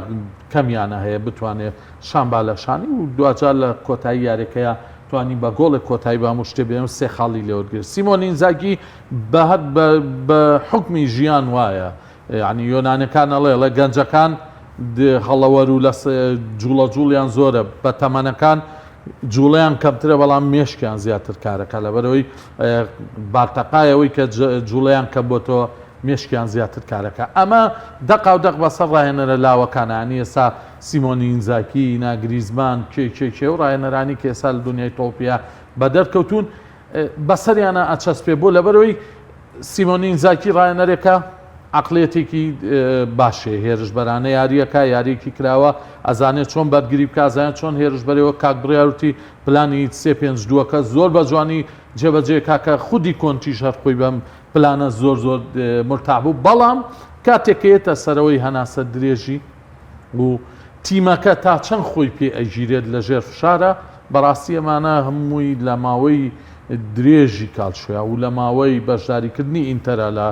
[SPEAKER 2] کەم یانە هەیە بتوانێ شان با لە شانی و دواجار لە کۆتایی یاریەکەیا توانی بە گۆڵێک کۆتایی بە هەموو شتێ بێنێ و سێ خاڵی لێ وەرگرێت. سیمۆن ئینزاگی بە هەر بە بە حوکمی ژیان وایە یانی یۆنانەکان ئەڵێ ئەڵێ گەنجەکان هەڵەوەر و لە جوڵە جوڵیان زۆرە بە تەمەنەکان جوڵەیان کەمترە بەڵام مێشکیان زیاتر کارەکە لەبەرەوەی بارتەقایەوەی کە جوڵەیان کەم بۆتەوە مێشکیان زیاتر کارەکا ئەمە دەقاو دەق بەسەر ڕاهێنەرە لاوەکانە یانی ئێستا سیمۆنی ئینزاکی نا گریزمان کێ کێ کێ و ڕاهێنەرانی کە ئێستا لە دنیای تۆپیا بەدەر کەوتوون بەسەریانە ئەچەسپێ بۆ لەبەرەوەی سیمۆنی ئینزاکی ڕاهێنەرێکە عقلێتێکی باشێ هێرشبەرانە یاریەکە یاریەکی کراوە ئەزانێت چۆن بەرگری بکە ئەزانێت چۆن هێرشبەرەوە کاک بڕیاروتی پلانی سێ پێنج دووەکە زۆر بە جوانی جێبەجێ کاکە خودی کۆنتیش هەر خۆی بەم پلانە زۆر زۆر مورتاح بوو بەڵام کاتێک کە یەتە سەرەوەی هەناسە درێژی و تیمەکە تا چەند خۆی پێ ئەگیرێت لە ژێر فشارە بەڕاستی ئەمانە هەمووی لە ماوەی درێژی کالچۆیا و لە ماوەی بەشداریکردنی ئینتەرە لە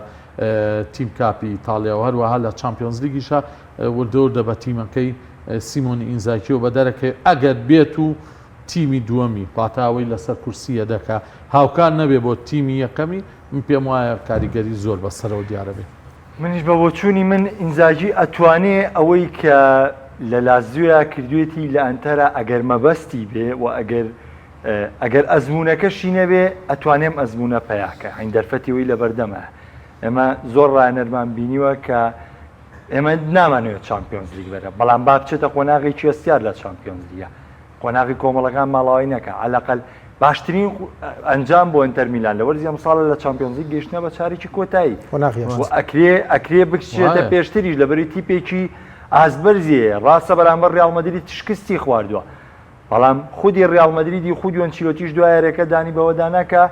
[SPEAKER 2] تیم کاپی ئیتاڵیا و هەروەها لە چامپیۆنز لیگیشا وردە وردە بە تیمەکەی سیمۆنی ئینزاکیەوە بە دەرەکەوێت ئەگەر بێت و تیمی دووەمی واتە ئەوەی لەسەر کورسی یەدەکە هاوکار نەبێ بۆ تیمی یەکەمی، من پێم وایە کاریگەری زۆر بەسەرەوە دیارە بێ.
[SPEAKER 1] منیش بە بۆچوونی من ئینزاگی ئەتوانێ ئەوەی کە لە لازیۆیا کردوێتی لە ئەنتەرا ئەگەر مەبەستی بێ و ئەگەر ئەگەر ئەزموونەکەشی نەبێ ئەتوانێ ئەم ئەزموونە پەیا کە هەین دەرفەتی ئەوی لەبەردەمە ئێمە زۆر ڕایەنەرمان بینیوە کە ئێمە نامانەوێت چامپیۆنز لیگ بەرە بەڵام با بچێتە قۆناغێکی هەستیار لە چامپیۆنز لیگە قۆناغی کۆمەڵەکان ماڵاوای نەکا عەلەقەل باشترین ئەنجام بۆ ئینتەر میلان لە وەرزی ئەمساڵە لە چامپیۆنز لیگ گەیشتنە بە چارێکی کۆتایی
[SPEAKER 3] قۆناغی
[SPEAKER 1] و ئەکرێ ئەکرێ بکچێتە پێشتریش لەبەری تیپێکی ئاستبەرزی هەیە ڕاستە بەرامبەر ڕیاڵ مەدرید شکستی خواردووە بەڵام خودی ڕیاڵ مەدریدی خودی ئەنچیلۆتیش دوای یاریەکە دانی بەوەدا ناکا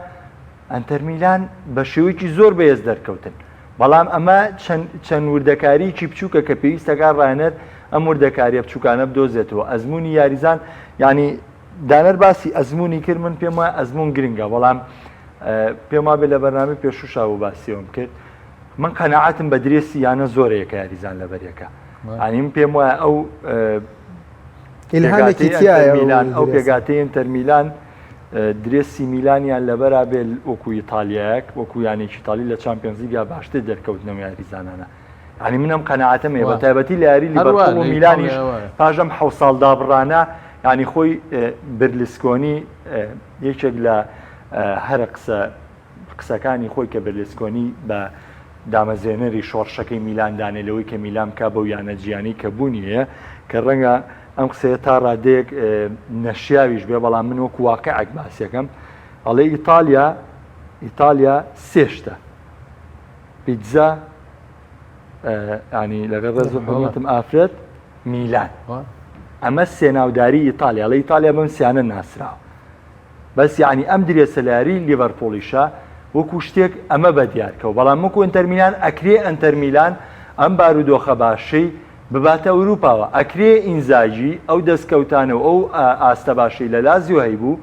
[SPEAKER 1] ئەنتەر میلان بە شێوەیەکی زۆر بەهێز دەرکەوتن، بەڵام ئەمە چەند وردەکارییەکی بچووکە کە پێویستەکات ڕاهێنەر ئەم وردەکارییە بچووکانە بدۆزێتەوە. ئەزموونی یاریزان، یانی دانەر باسی ئەزموونی کرد، من پێم وایە ئەزموون گرنگە، بەڵام پێم وابێ لە بەرنامەی پێشووشا بوو باسی ئەوەم کرد، من قەناعەتم بە درێسی یانە زۆرەیە کە یاریزان لەبەریەکە، یانی من پێم وایە ئەو
[SPEAKER 3] ئیلهامێکی تیایە
[SPEAKER 1] ئەو پێکهاتەی ئینتەر میلان درێسی میلانیان لەبەرا بێ وەکو ئیتالیایەک وەکو یانێکی ئیتالی لە چامپیۆنزلیگا باشتر دەرکەوتنەوە یاریزانانە یعنی منم قەناعەتم هەیە بە تایبەتی لە یاری لیڤەرپوڵ و میلانیش پاش ئەم حەو ساڵ دابڕانە یعنی خۆی برلسکۆنی یەکێک لە هەرە قسە قسەکانی خۆی کە بێرلسکۆنی بە دامەزرێنەری شۆڕشەکەی میلان دانێ لەوەی کە میلان بکا بەو یانە جیانەی کە بوونی هەیە کە ڕەنگە ئەم قسەیە تا ڕادەیەک نەشیاویش بێ بەڵام من وەکو واقعێک باسیەکەم ئەڵێ ئیتالیا ئیتالیا سێ شتە پیتزا ینی لەگەڵ ڕێز و حرمەتم ئافرەت میلان ئەمە سێ ناوداری ئیتالیا لە ئیتالیا بەم سیانە ناسراوە بەس یەعنی ئەم درێسە لە یاری لیڤەرپوڵیشە وەکو شتێک ئەمە بەدیار کەوت بەڵام وەکو ئینتەرمیلان ئەکرێ ئەنتەرمیلان ئەم بارودۆخە باشەی بباتە ئەوروپاوە ئەکرێ ئینزاگی ئەو دەستکەوتانە و ئەو ئاستە باشەی لە لازیۆ هەیبوو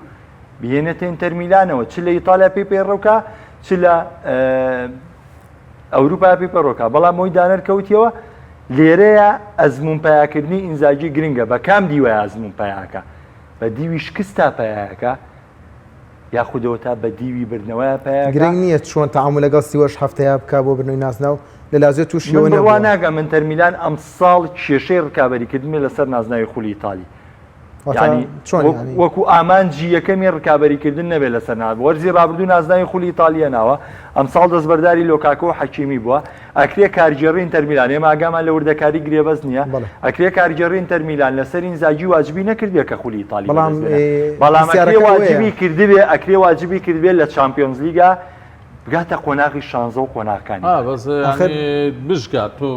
[SPEAKER 1] بهێنێتە ئینتەرمیلانەوە چ لە ئیتالیا پێی پەیڕەوکا چ لە ئەوروپا پێی پەڕۆکا بەڵام ئەوی دانەر کەوتیەوە لێرەیە ئەزمون پیاکردنی ئینزاگی گرنگە بە کام دیوە ئەزمون پیاکە بە دیوی شکستا پەیایەکا یاخود ئەوەتا بە دیوی بردنەوەیا پەیاکا.
[SPEAKER 3] گرنگ نییە چۆن تەعامول لەگەڵ 38 هەفتەیا بکا بۆ بردنەوەی نازناو، لە لازیۆ تووشی
[SPEAKER 1] من
[SPEAKER 3] ئەوە
[SPEAKER 1] بڕوا
[SPEAKER 3] نەبووە.
[SPEAKER 1] ناکەم ئینتەر میلان ئەمساڵ کێشەی ڕکابەریکردن بێت لەسەر نازناوی خولی ئیتالی.
[SPEAKER 3] واتە
[SPEAKER 1] یانی
[SPEAKER 3] چۆن
[SPEAKER 1] وەک
[SPEAKER 3] یانی؟
[SPEAKER 1] وەکو ئامانجی یەکەمی ڕکابەریکردن نەبێت لەسەر نا وەرزی ڕابردوو نازناوی خولی ئیتالی هێناوە، ئەمساڵ دەستبەرداری لۆکاکۆ و حەکیمی بووە، ئەکرێ کارگێڕی ئینتەر میلان، ئێمە ئاگامان لە وردەکاری گرێبەست نییە، ئەکرێ کارگێڕی ئینتەر میلان لەسەر ئینزاگی واجبی نەکردبێ کە خولی ئیتالی بەدەست بێنێ، بەڵام ئەکرێ واجبی کردبێ، ئەکرێ واجبی کردبێ لە چامپیۆنزلیگا بگاتە قۆناغی شانزە و قۆناغەکانی تر.
[SPEAKER 2] بەس یانی بشگات تۆ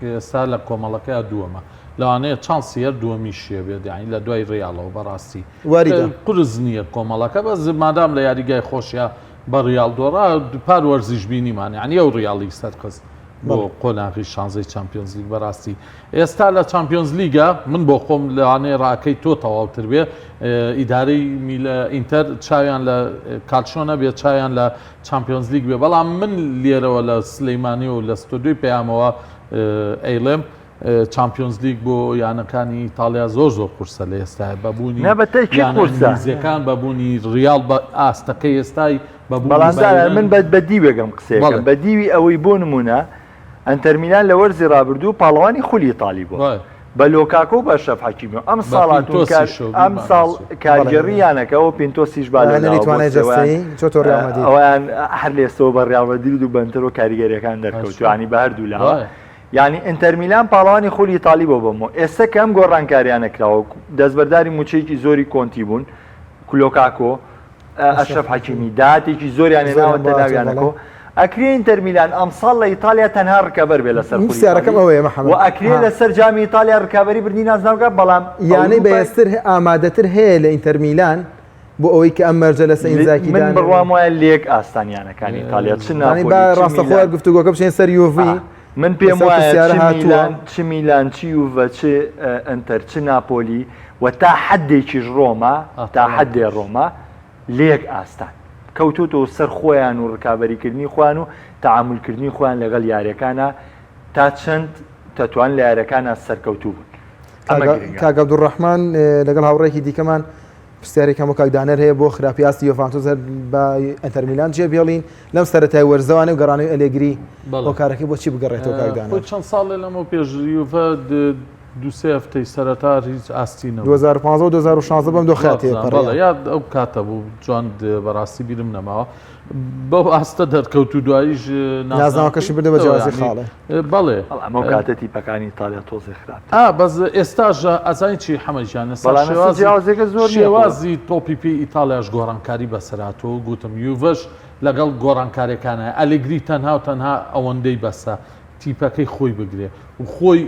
[SPEAKER 2] ئێستا لە کۆمەڵەکەیا دووەمە. لەوانەیە چانسی هەر دووەمیشیە بێت یانی لە دوای ریاڵەوە بەڕاستی
[SPEAKER 3] واریدە.
[SPEAKER 2] قورس نییە کۆمەڵەکە بەس مادام لە یاریگای خۆشیا بە ریاڵ دۆڕا پار وەرزیش بینیمان یانی ئەو ریاڵی سەرخست بۆ قۆناغی شانزەی چامپیۆنزلیگ بەڕاستی ئێستا لە چامپیۆنزلیگە من بۆ خۆم لەوانەیە ڕاکەی تۆ تەواوتر بێ ئیدارەی میلە ئینتەر چاویان لە کالچۆ نەبێت چاویان لە چامپیۆنزلیگ بێ بەڵام من لێرەوە لە سلەیمانی و لە ستۆدیۆی پەیامەوە ئەیڵێم چامپیۆنزلیگ بۆ یانەکانی ئیتاڵیا زۆر زۆر قورسە لە ئێستایا بە بوونی
[SPEAKER 1] نا بە تەئکید
[SPEAKER 2] یانە
[SPEAKER 1] قورسە.
[SPEAKER 2] ئینگلیزیەکان بە بوونی ریاڵ بە ئاستەکەی ئێستای بە بوونی
[SPEAKER 1] بەڵام زانا
[SPEAKER 2] بایرن
[SPEAKER 1] من بە بە دیوێک ئەم قسەیەکەم
[SPEAKER 2] بەڵێ.
[SPEAKER 1] بە دیوی ئەوەی بۆ نموونە ئەنتەر میلان لە وەرزی ڕابردوو پاڵەوانی خولی ئیتالی بووە
[SPEAKER 2] بەڵێ.
[SPEAKER 1] بە لۆکاکۆ و بە ئەشرەف حەکیمی و ئەم
[SPEAKER 2] بە
[SPEAKER 1] ساڵ هاتوون کار
[SPEAKER 2] پینتۆسیشەوە
[SPEAKER 1] ئەم
[SPEAKER 2] بیرمان
[SPEAKER 1] ساڵ
[SPEAKER 2] نەچێت.
[SPEAKER 3] بەڵێ.
[SPEAKER 1] کارگێڕی یانەکە و پینتۆسیش با لەو
[SPEAKER 3] راهێنەری
[SPEAKER 1] لاوە بۆ
[SPEAKER 3] توانای
[SPEAKER 1] سێوەیان
[SPEAKER 3] جەستەیی چۆتەوە ریال مەدرید.
[SPEAKER 1] ئەوەیان هەر لێستەوە بە ریال مەدرید و بەنتەر و کاریگەریەکان دەرکەوتووە
[SPEAKER 2] هەرچۆن.
[SPEAKER 1] یانی بە هەردوو لاوە
[SPEAKER 2] وایە.
[SPEAKER 1] یانی ئینتەرمیلان پاڵەوانی خولی ئیتاڵی بۆ بەمۆ ئێستا کە ئەم گۆڕانکاریانە کراوە دەستبەرداری موچەیەکی زۆری کۆنتی بوون لۆکاکۆ ئەشرەف حەکیمی داهاتێکی زۆریان هێناوەتە ناو یانەکەوە ئەکرێ ئینتەرمیلان ئەمساڵ لە ئیتالیا تەنها ڕکەبەر بێ لەسەر خولی
[SPEAKER 3] پرسیارەکەم
[SPEAKER 1] ئیتاڵی
[SPEAKER 3] ئەوەیە محەمەد
[SPEAKER 1] و ئەکرێ لەسەر جامی ئیتالیا ڕکابەری بردنی نازناو بکات بەڵام
[SPEAKER 3] یانەی
[SPEAKER 1] ئەوروپای
[SPEAKER 3] بەهێزتر ئامادەتر هەیە لە ئینتەرمیلان بۆ ئەوەی کە ئەم مەرجە لەسەر ئینزاکی
[SPEAKER 1] من
[SPEAKER 3] دانێ
[SPEAKER 1] بڕوام وایە لێک ئاستان یانەکانی ئیتالیا چ
[SPEAKER 3] یانی
[SPEAKER 1] ناپۆلی
[SPEAKER 3] با
[SPEAKER 1] چ
[SPEAKER 3] ڕاستەخۆ
[SPEAKER 1] میلان
[SPEAKER 3] گفتوگۆکە بچین سەر یوڤی
[SPEAKER 1] من پێم
[SPEAKER 3] لەسەر
[SPEAKER 1] وایە
[SPEAKER 3] پرسیارە
[SPEAKER 1] چ
[SPEAKER 3] هاتووە.
[SPEAKER 1] میلان چ میلان چ یوڤە چ ئەنتەر چ ناپۆلی و تا حدێکیش ڕۆما تا حدێ
[SPEAKER 2] ئاتاڵانتاش.
[SPEAKER 1] ڕۆما لەیەک ئاستان کەوتۆتەوە سەر خۆیان و ڕکابەریکردنی خۆیان و تەعامولکردنی خۆیان لەگەڵ یاریەکانا تا چەند دەتوان لە یاریەکانا سەرکەوتوو بن ئەمە گرنگە.
[SPEAKER 3] کاک عەبدولڕەحمان لەگەڵ هاوڕێیەکی دیکەمان پرسیارێکیان بۆ کاک دانەر هەیە بۆ خراپی ئاستی یۆڤانتۆس هەر بە ئەنتەر میلان جێ بێڵین لەم سەرەتای وەرزەوانە و گەڕانەوەی ئەلێگری هۆکارەکەی بۆچی بگەڕێتەوە کاک دانەر؟
[SPEAKER 2] خۆی چەند ساڵێ لەمەو پێش یوڤە دوو سێ هەفتەی سەرەتا هیچ ئاستی نەبوو.
[SPEAKER 3] 2015 و 2016 بەم دۆخە تێپەڕی.
[SPEAKER 2] بەڵێ یا ئەو کاتە بوو جوان بەڕاستی بیرم نەماوە. بەو ئاستە دەرکەوت و دواییش
[SPEAKER 3] نازناوەکەشی بردە بە جیاوازی خاڵێ.
[SPEAKER 2] بەڵێ.
[SPEAKER 1] بەڵام ئەو کاتە تیپەکانی ئیتالیا تۆزێ خراپتر.
[SPEAKER 2] ئا بەس ئێستاش ئەزانی چی حەمە گیان ئێستا
[SPEAKER 1] بەڵام ئێستا
[SPEAKER 2] شێوازی
[SPEAKER 1] جیاوازیەکە زۆر نییە خۆ.
[SPEAKER 2] شێوازی تۆپی پێی ئیتاڵیاش گۆڕانکاری بەسەر هاتووە و گوتم یوڤەش لەگەڵ گۆڕانکاریەکانە ئەلێگری تەنها و تەنها ئەوەندەی بەسە تیپەکەی خۆی بگرێ و خۆی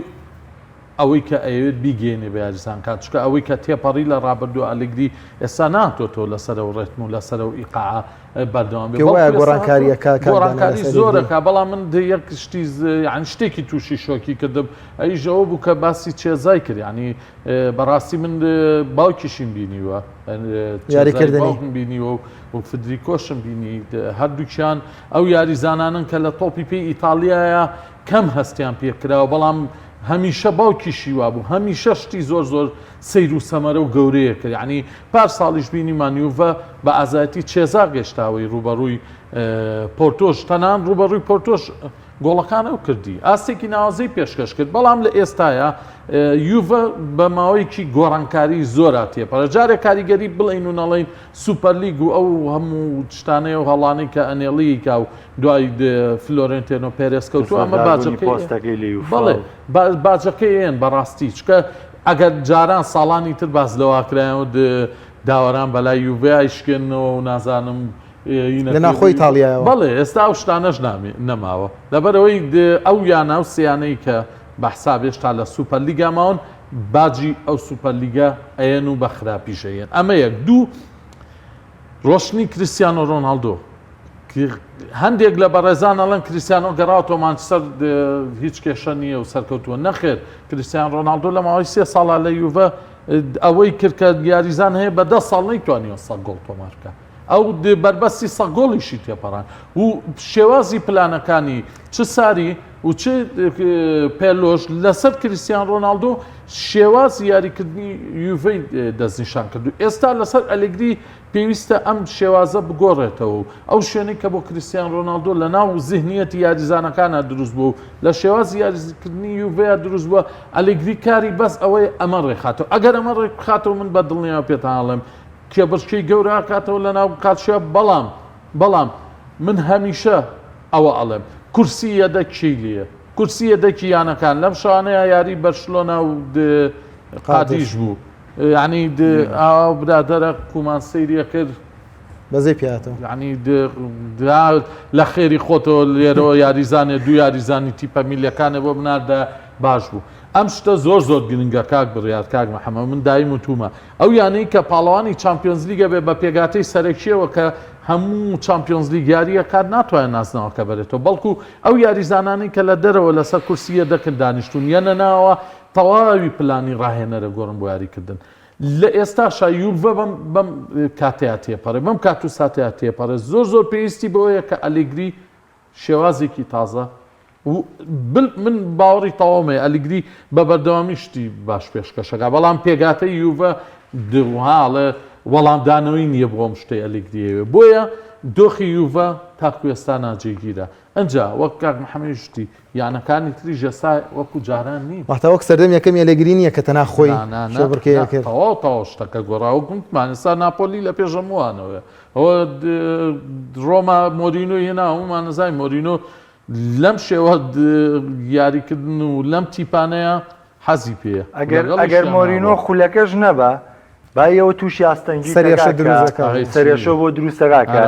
[SPEAKER 2] ئەوەی کە ئەیەوێت بیگەیەنێ بە یاریزانەکان، چونکە ئەوەی کە تێپەڕی لە ڕابردوو ئەلێگری ئێستا نەهاتۆتەوە لەسەر ئەو ڕێتم و لەسەر ئەو ئیقاعە بەردەوام بێ،
[SPEAKER 3] پێ وایە
[SPEAKER 2] بەڵکو ئێستا هاتووە
[SPEAKER 3] گۆڕانکارییەکە کاک دانا
[SPEAKER 2] گۆڕانکاری
[SPEAKER 3] لەسەر
[SPEAKER 2] زۆر
[SPEAKER 3] ئەلێگری؟
[SPEAKER 2] ئەکا، بەڵام من یەک شتی یانی شتێکی تووشی شۆکی کردم ئەویش ئەوە بوو کە باسی چێزای کرد، یانی بەڕاستی من باوکیشیم بینیوە چێزای
[SPEAKER 3] یاریکردنی.
[SPEAKER 2] باوکم بینیوە و فدریکۆشم بینی هەردووکیان ئەو یاریزانانەن کە لە تۆپی پێی ئیتاڵیایە کەم هەستیان پێکراوە بەڵام هەمیشە باوکیشی وابوو هەمیشە شتی زۆر زۆر سەیر و سەمەرە و گەورەیە کرد یعنی پار ساڵیش بینیمان یوڤە بە ئازایەتی چێزا گەشتاوەی ڕووبەڕووی پۆرتۆش تەنان ڕووبەڕووی پۆرتۆش گۆڵەکان ئەو کردی ئاستێکی ناوازەی پێشکەش کرد بەڵام لە ئێستایا یوڤە بە ماوەیەکی گۆڕانکاری زۆرا تێپەڕە جارێک کاریگەری بڵین و نەڵین سوپەرلیگ و ئەو هەموو شتانەیە و هەڵانەی کە ئەنێڵیکا و دوای فلۆرێنتێنۆ پێرێز کەوتووە ئەمە
[SPEAKER 1] دەستبەرداربوونی
[SPEAKER 2] باجەکەی
[SPEAKER 1] پۆستەکەی لە یوفا
[SPEAKER 2] بەڵێ
[SPEAKER 1] و
[SPEAKER 2] باجەکەی ئێن بەڕاستی چکە ئەگەر جاران ساڵانی تر باس لەوە کرایە و داوەران بەلای یوڤێ ئایشکێنەوە و نازانم
[SPEAKER 3] لە ناوخۆی ئیتاڵیایەوە.
[SPEAKER 2] بەڵێ ئێستا ئەو شتانەش نەماوە لەبەرئەوەی ئەو یانە و سیانەی کە بە حساب هێشتا لە سوپەر لیگا ماون باجی ئەو سوپەر لیگا ئەیەن و بە خراپیش ئەیەن ئەمە یەک دوو ڕۆشتنی کریستیانۆ ڕۆناڵدۆ هەندێک لە بەڕێزان ئەڵێن کریستیانۆ گەڕاوەتەوە مانچستەر هیچ کێشە نییە و سەرکەوتووە نەخێر کریستیان ڕۆناڵدۆ لە ماوەی سێ ساڵا لە یوڤە ئەوەی کرد کە یاریزان هەیە بە دە ساڵ نەیتوانیوە سەد گۆڵ تۆمار بکە ئەو بەربەستی سەد گۆڵیشی تێپەڕان و شێوازی پلانەکانی چ ساری و چ پێلۆش لەسەر کریستیان ڕۆناڵدۆ شێوازی یاریکردنی یوڤەی دەستنیشان کرد و ئێستا لەسەر ئەلێگری پێویستە ئەم شێوازە بگۆڕێتەوە و ئەو شوێنەی کە بۆ کریستیان ڕۆناڵدۆ لە ناو زیهنیەتی یاریزانەکانە دروست بوو و لە شێوازی یاریکردنی یوڤەیە دروست بووە ئەلێگری کاری بەس ئەوەیە ئەمە ڕێکخاتەوە ئەگەر ئەمە ڕێکخاتەوە من بە دڵنیاوە پێتان ئەڵێم کێبڕکێی گەورە ئەکاتەوە لە ناو کالچیا بەڵام بەڵام من هەمیشە ئەوە ئەڵێم کورسی یەدەک کێی لێیە کورسی یەدەکی یانەکان لەم شەوانەیە یاری بەرشلۆنا و قادیش بوو یعنی ئاوا برادەرە کومان سەیریە کرد
[SPEAKER 3] بەزەی پیاتەوە
[SPEAKER 2] یعنی لە خێری خۆتەوە لێرەوە یاریزانێ دوو یاریزانی تیپە میلەکانێ بۆ بناردە باش بوو. ئەم شتە زۆر زۆر گرنگە کاک بڕیار کاک محەممەد من دایم وتومە ئەو یانەی کە پاڵەوانی چامپیۆنزلیگە بێ بە پێگاتەی سەرەکیەوە کە هەموو چامپیۆنزلیگ یاریە کات ناتوانێت نازناوەکە بەرێتەوە بەڵکو ئەو یاریزانانەی کە لە دەرەوە لەسەر کورسی یەدەکن دانیشتون یەنە ناوە تەواوی پلانی ڕاهێنەرە گۆڕن بۆ یاریکردن لە ئێستاشا یوڤە بەم بەم کاتەیا تێپەڕێ بەم کات و ساتەیا تێپەڕێ زۆر زۆر پێویستی بەوەیە کە ئەلێگری شێوازێکی تازە و بل من باوەڕی تەواوم هەیە ئەلیگری بە بەردەوامی شتی باش پێشکەشەکە بەڵام پێگاتەی یوڤە دڵهاڵێ وەڵامدانەوەی نییە بۆ ئەم شتەی ئەلیگریەوێ بۆیە دۆخی یوڤە تاکو ئێستا ناجێگیرە ئەجا وەک کاک محەممەد شتی یانەکانی تریش ئێستا وەکو جاران نین.
[SPEAKER 3] واتا وەک سەردەم یەکەم ئەلێگری نییە کە تەنها خۆی کێبڕکێی ئەکرد.
[SPEAKER 2] تەواو تەواو شتەکە گۆڕا وەک گوتمان ئێستا ناپۆلی لە پێش هەمووانەوەیە ئەوە ڕۆما مۆرینۆی هێنا هەموومان نەزانین مۆرینۆ لەم شێوە یاریکردن و لەم تیپانەیە حەزی پێیە.
[SPEAKER 1] ئەگەر ئەگەر مۆرینۆ خولەکەش نەبا بایەوە تووشی ئاستەنگی
[SPEAKER 3] سەرێشە دروست دەکا.
[SPEAKER 1] سەرێشە بۆ دروست دەکا کە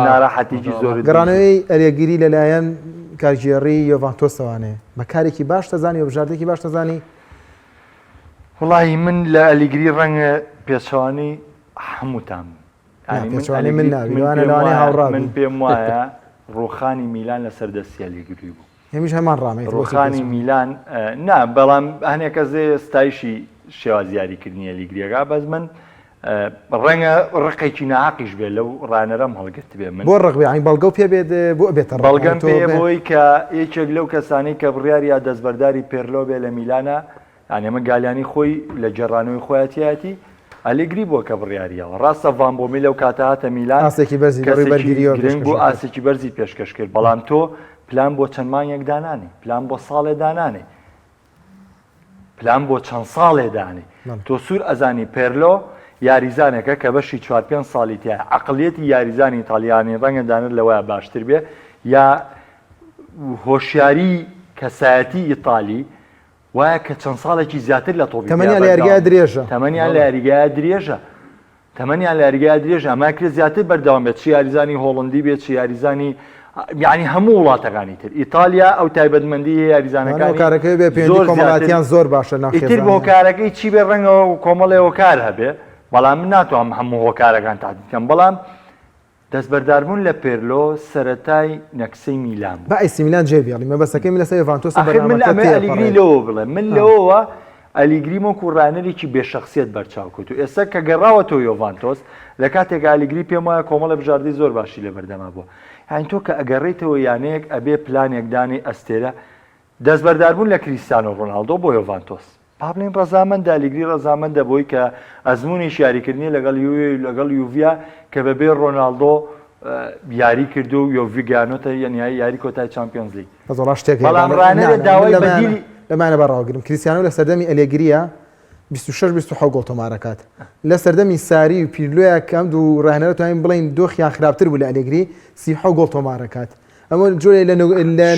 [SPEAKER 1] ناراحەتیکی زۆر
[SPEAKER 3] گەڕانەوەی ئەلێگری لەلایەن کارگێڕی یۆڤانتۆسەوانێ بە کارێکی باش دەزانی و بژاردەیەکی باش دەزانی؟
[SPEAKER 1] وڵی من لە ئەلیگری ڕەنگە پێچەوانەی هەمووتان بم.
[SPEAKER 3] پێچەوانەی من نابی لەوانەیە هاوڕا
[SPEAKER 1] من پێم وایە ڕوخانی میلان لەسەر دەستی ئەلیگری بوو.
[SPEAKER 3] هەمیش هەمان ڕامەی
[SPEAKER 1] ڕوخانی میلان نا بەڵام هەنێک کەس ستایشی شێوازی یاریکردنی ئەلیگریەکە بەس من ڕەنگە ڕقێکی ناحەقیش بێ لەو ڕانەرەم هەڵگرت بێ من
[SPEAKER 3] بۆ ڕق بێ یانی بەڵگەو پێ بێت بۆ بێتە
[SPEAKER 1] ڕق بەڵگەم پێ بۆی کە یەکێک لەو کەسانەی کە بڕیاری یا دەستبەرداری پێرلۆ بێ لە میلانە یانی ئەمە گالیانی خۆی لە گێڕانەوەی خۆیەتیایەتی ئەلێگری بووە کە بڕیاریەوە ڕاستە ڤان بۆمی لەو کاتە هاتە میلان
[SPEAKER 3] ئاستێکی بەرزی لە ڕووی بەرگریەوە
[SPEAKER 1] گرنگ بوو ئاستێکی بەرزی پێشکەش کرد بەڵام تۆ پلان بۆ چەند مانگێک دانانێ پلان بۆ ساڵێ دانانێ پلان بۆ چەند ساڵێ دانێ تۆ سوور ئەزانی پێرلۆ یاریزانێکە کە بەشی چوار پێنج ساڵی تیا عقلیەتی یاریزانی ئیتالیانی ڕەنگە دانر لەوەیە باشتر بێ یا هۆشیاری کەسایەتی ئیتالی وایە کە چەند ساڵێکی زیاتر لە تۆپی
[SPEAKER 3] تەمەنیان لە یاریگای درێژە.
[SPEAKER 1] تەمەنیان لە یاریگای درێژە. تەمەنیان لە یاریگای درێژە ئەمە کرێ زیاتر بەردەوام بێت چ یاریزانی هۆڵندی بێت چ یاریزانی یعنی هەموو وڵاتەکانی تر ئیتالیا ئەو تایبەتمەندی یاریزانەکانی
[SPEAKER 3] هۆکارەکەی بێ پەیوەندی کۆمەڵایەتیان زۆر باشە
[SPEAKER 1] ناو ئیتر بۆ هۆکارەکەی چی بێ ڕەنگە کۆمەڵێ هۆکار هەبێ بەڵام من ناتوانم هەموو هۆکارەکان تادی بکەم بەڵام دەستبەرداربوون لە پێرلۆ سەرەتای نەکسەی میلان بوو.
[SPEAKER 3] با ئەیسی میلان جێ بێڵین مەبەستەکەی من لەسەر یۆڤانتۆس و
[SPEAKER 1] ئاخر من
[SPEAKER 3] بەرنامەکە
[SPEAKER 1] ئەمەوێ ئەلیگری
[SPEAKER 3] تێپەڕێت.
[SPEAKER 1] لەوەوە بڵێم من لەوەوە ئەلیگریم وەکو ڕانەرێکی بێ شەخسیەت بەرچاو کەوت و ئێستا کە گەڕاوەتەوە یۆڤانتۆس لە کاتێکا ئەلیگری پێم وایە کۆمەڵێ بژاردەی زۆر باشی لەبەردەما بووە یانی تۆ کە ئەگەڕێیتەوە یانەیەک ئەبێ پلانێک دانێی ئەستێرە دەستبەرداربوون لە کریستیانۆ ڕۆناڵدۆ بۆ یۆڤانتۆس با بڵێین ڕەزامەندە، ئەلیگری ڕەزامەندە بەوەی کە ئەزموونێکی یاریکردنی لەگەڵ یوڤێ و لەگەڵ یوڤیا کە بەبێ ڕۆناڵدۆ یاری کردو و یۆڤی گەیانۆتە یاری کۆتای چامپیۆنزلیگ.
[SPEAKER 3] بەس وەڵا شتێک هەیە
[SPEAKER 1] بەڵام ڕانەرێ داوای بەدیلی
[SPEAKER 3] لەمانە با ڕاوگرم کریستیانۆ لە سەردەمی ئەلێگریە 26 27 گۆڵ تۆمار ئەکات لە سەردەمی ساری و پیرلۆیا کە ئەم دوو ڕاهێنەرە توانین بڵێین دۆخیان خراپتر بوو لە ئەلێگری 37 گۆڵ تۆمار ئەکات ئەمە جۆرێ لە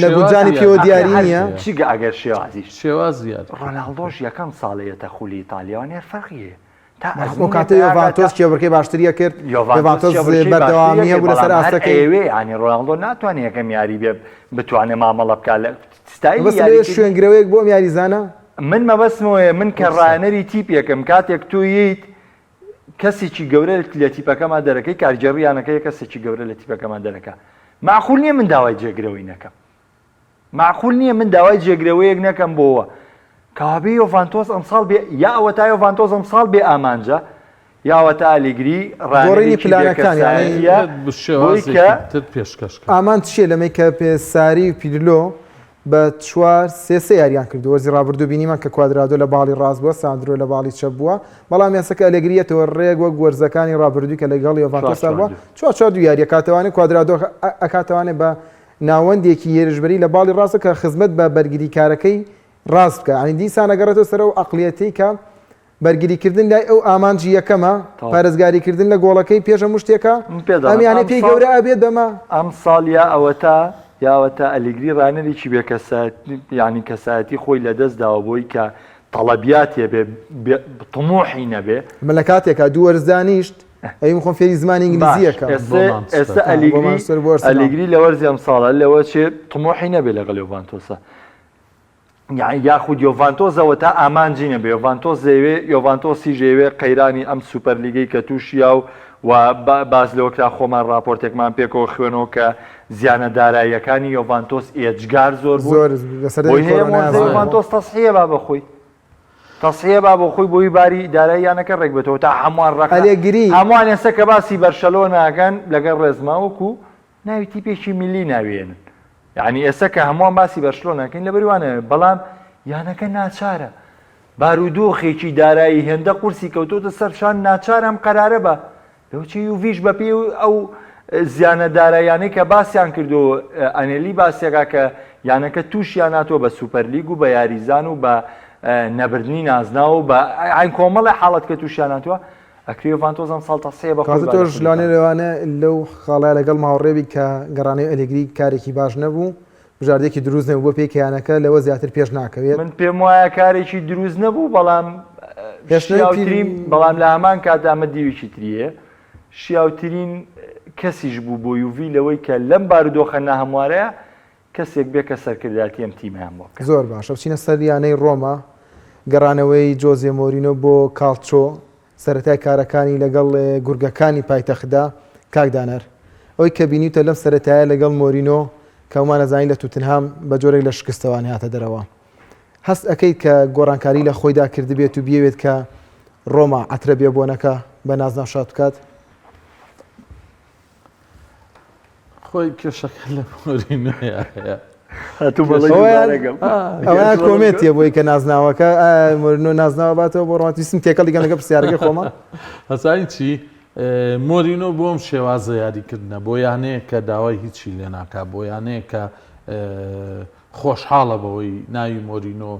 [SPEAKER 3] نەگونجانی پێوە دیاری نییە.
[SPEAKER 1] چیگە ئەگەر شێوازیش
[SPEAKER 2] شێوازی یاری
[SPEAKER 1] ڕۆناڵدۆش یەکەم ساڵە یەتە خولی ئیتالیاوە نێر فەرقی هەیە تا
[SPEAKER 3] ئەو کاتە یۆڤانتۆس کێبڕکێی باشتری کرد یۆڤانتۆس بەردەوامی هەبوو لەسەر ئاستەکەی
[SPEAKER 1] ئەوێ ینی ڕۆناڵدۆ ناتوانێت یەکەم یاری بێ بتوانێت مامەڵە بکات لە ستایلی
[SPEAKER 3] بەس لەوێ شوێنگرەوەیەک بۆ ئەم یاریزانە
[SPEAKER 1] من مەبەستمەوەیە من کە ڕایەنەری تیپێکم کاتێک تۆ ییت کەسێکی گەورە لە تیپەکەمان دەرەکەی کارگێڕی یانەکە یە کەسێکی گەورە لە تیپەکەمان دەرەکا مەعقول نییە من داوای جێگرەوەی نەکەم مەعقول نییە من داوای جێگرەوەیەک نەکەم بۆوە کەوابێ یۆڤانتۆس ئەمساڵ بێ یا ئەوەتا یۆڤانتۆس ئەمساڵ بێ ئامانجە یا ئەوەتا ئەلیگری
[SPEAKER 3] گۆڕینی
[SPEAKER 1] ڕانەرێکی
[SPEAKER 3] پلانەکان یانی
[SPEAKER 1] بێکەسایەتیە بۆی
[SPEAKER 2] شێوازێکی
[SPEAKER 1] کە
[SPEAKER 2] تر پێشکەش کە
[SPEAKER 3] ئامانج چییە لەمەی کە پێ ساری و پیرلۆ بە چوار سێ سێ یاریان کردووە، وەرزی ڕابردوو بینیمان کە کوادرادۆ لە باڵی ڕاست بووە، ساندرۆ لە باڵی چەپ بووە، بەڵام ئێستا کە ئەلێگری یەتەوە ڕێک وەک وەرزەکانی ڕابردووی کە لەگەڵ یۆڤانتۆسا بووە 4-4-2 یاری ئەکاتەوانێ، کوادرادۆ ئەکاتەوانێ بە ناوەندێکی هێرشبەری لە باڵی ڕاستە کە خزمەت بە بەرگریکارەکەی ڕاست بکا، یانی دیسان ئەگەڕێتەوە سەر ئەو عەقڵیەتەی کە بەرگریکردن لای ئەو ئامانجی یەکەمە، پارێزگاریکردن لە گۆڵەکەی پێش هەموو شتێکە، ئەم یانەی پێی گەورە ئەبێت بەمە.
[SPEAKER 1] ئەمساڵ یا ئەوەتا یا ئەوەتا ئەلیگری ڕانەرێکی بێ کەسایەتی یانی کەسایەتی خۆی لەدەست داوە بۆی کە تەڵەبیاتێ بێ تموحی نەبێ.
[SPEAKER 3] ئەمە لە کاتێکا دوو وەرز دانیشت ئەی من خۆم فێری زمانی ئینگلیزی
[SPEAKER 1] باش
[SPEAKER 3] ئەکەم.
[SPEAKER 1] ئێستێ ئێستە ئەلیگری ئەلیگری لە وەرزی ئەمساڵە لەوە چێ تموحی نەبێ لەگەڵ یۆڤانتۆسا. یاخود یۆڤانتۆسەوە تا ئامانجی نەبێ یۆڤانتۆس دەیەوێ یۆڤانتۆسیش دەیەوێ قەیرانی ئەم سوپەر لیگەی کە تووشیا و و باس لەوە کرا خۆمان ڕاپۆرتێکمان پێکەوە خوێنەوە کە زیانە داراییەکانی یۆڤانتۆس ئێجگار زۆر بوو
[SPEAKER 3] زۆر لە سەردەمی
[SPEAKER 1] بۆی هەیە
[SPEAKER 3] کۆرۆنا
[SPEAKER 1] مۆرزە
[SPEAKER 3] زۆر بوو.
[SPEAKER 1] یۆڤانتۆس تەسحیە با بەخۆی تەسحیە با بۆ خۆی بۆی باری دارایی یانەکە ڕێک بێتەوە تا هەمووان ڕەخنە
[SPEAKER 3] ئەلێگری
[SPEAKER 1] هەمووان ئێستا کە باسی بەرشەلۆنەکەن لەگەڵ ڕێزما وەکو ناوی تیپێکی میللی ناوێنن یانی ئێستا کە هەمووان باسی بەرشلۆنە ئەکەین لەبەر وانە بەڵام یانەکە ناچارە بارودۆخێکی دارایی هێندە قورسی کەوتۆتە سەر شان ناچار ئەم قەرارە بە لەوچی یوڤیش بەپێی ئەو زیانە داراییانەی کە باسیان کردو ئەنێلی باسیەکە کە یانەکە تووشیان هاتووە بە سوپەرلیگ و بە یاریزان و بە نەبردنی نازناو و بە عین کۆمەڵی حاڵەت کە تووشیان هاتووە ئەکرێ یۆڤانتۆس ئەمساڵ تەسحیە بە خۆی
[SPEAKER 3] تازە
[SPEAKER 1] با لە
[SPEAKER 3] تۆش
[SPEAKER 1] خولی
[SPEAKER 3] لەوانەیە
[SPEAKER 1] پاریس.
[SPEAKER 3] لەوانە لەو خاڵەیا لەگەڵ ماوڕێ بی کە گەڕانەوەی ئەلێگری کارێکی باش نەبوو، بژاردەیەکی دروست نەبوو بۆ پێی کە یانەکە لەوە زیاتر پێش ناکەوێت.
[SPEAKER 1] من پێم وایە کارێکی دروست نەبوو بەڵام
[SPEAKER 3] هێشتنەوەی پیر
[SPEAKER 1] شیاوترین بەڵام لە هەمان کاتدا ئەمە دیوێکی تری هەیە شیاوترین کەسیش بوو بۆ یوڤی لەوەی کە لەم بارودۆخە ناهەموارەیە کەسێک بێ کە سەرکردایەتی ئەم تیمەیان بۆ بکات.
[SPEAKER 3] زۆر باشە بچینە سەر یانەی ڕۆما، گەڕانەوەی جۆزێ مۆرینۆ بۆ کاڵچۆ سەرەتای کارەکانی لەگەڵ گورگەکانی پایتەختدا، کاک دانەر ئەوەی کە بینیوتە لەم سەرەتایە لەگەڵ مۆرینۆ کە هەموومان ئەزانین لە توتنهام بە جۆرێک لە شکستەوە هاتە دەرەوە هەست ئەکەیت کە گۆڕانکاری لە خۆیدا کردبێت و بیەوێت کە ڕۆما عەترە بێبۆنەکە بە نازناو شاد بکات؟
[SPEAKER 2] خۆی کێشەکە لە مۆرینۆیا هەیە.
[SPEAKER 1] هاتوو بەڵێ
[SPEAKER 3] ئەوەیان
[SPEAKER 1] دووبارەگەم.
[SPEAKER 3] ئەوەیان کۆمێنتیە بۆی کە نازناوەکە مۆرینۆ نازناوە باتەوە بۆ ڕۆما ویستم تێکەڵی کەم لەگەڵ پرسیارەکەی خۆما.
[SPEAKER 2] ئەزانی چی مۆرینۆ بۆم شێوازە یاریکردنە بۆ یانەیە کە داوای هیچی لێ ناکا بۆ یانەیە کە خۆشحاڵە بەوەی ناوی مۆرینۆ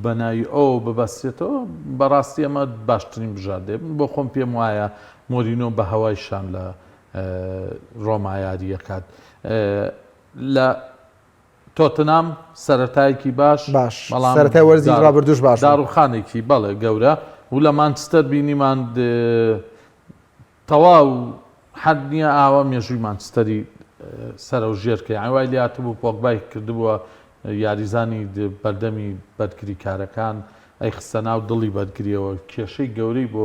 [SPEAKER 2] بە ناوی ئەوەوە ببەسترێتەوە، بەڕاستی ئەمە باشترین بژاردەیە. من بۆ خۆم پێم وایە مۆرینۆ بە هەوای شان لە ڕۆما یاری ئەکات. لە تۆتنام سەرەتایەکی باش،
[SPEAKER 3] باش
[SPEAKER 2] بەڵام
[SPEAKER 3] سەرەتای وەرزی ڕابردووش باش بوو.
[SPEAKER 2] داڕوخانێکی بەڵێ گەورە و لە مانچستەر بینیمان تەواو حەد نیە ئاوا مێژووی مانچستەری سەرەو ژێر کە یانی وای لێهاتبوو پۆگبای کردبووە یاریزانی بەردەمی بەرگریکارەکان ئەیخستە ناو دڵی بەرگریەوە کێشەی گەورەی بۆ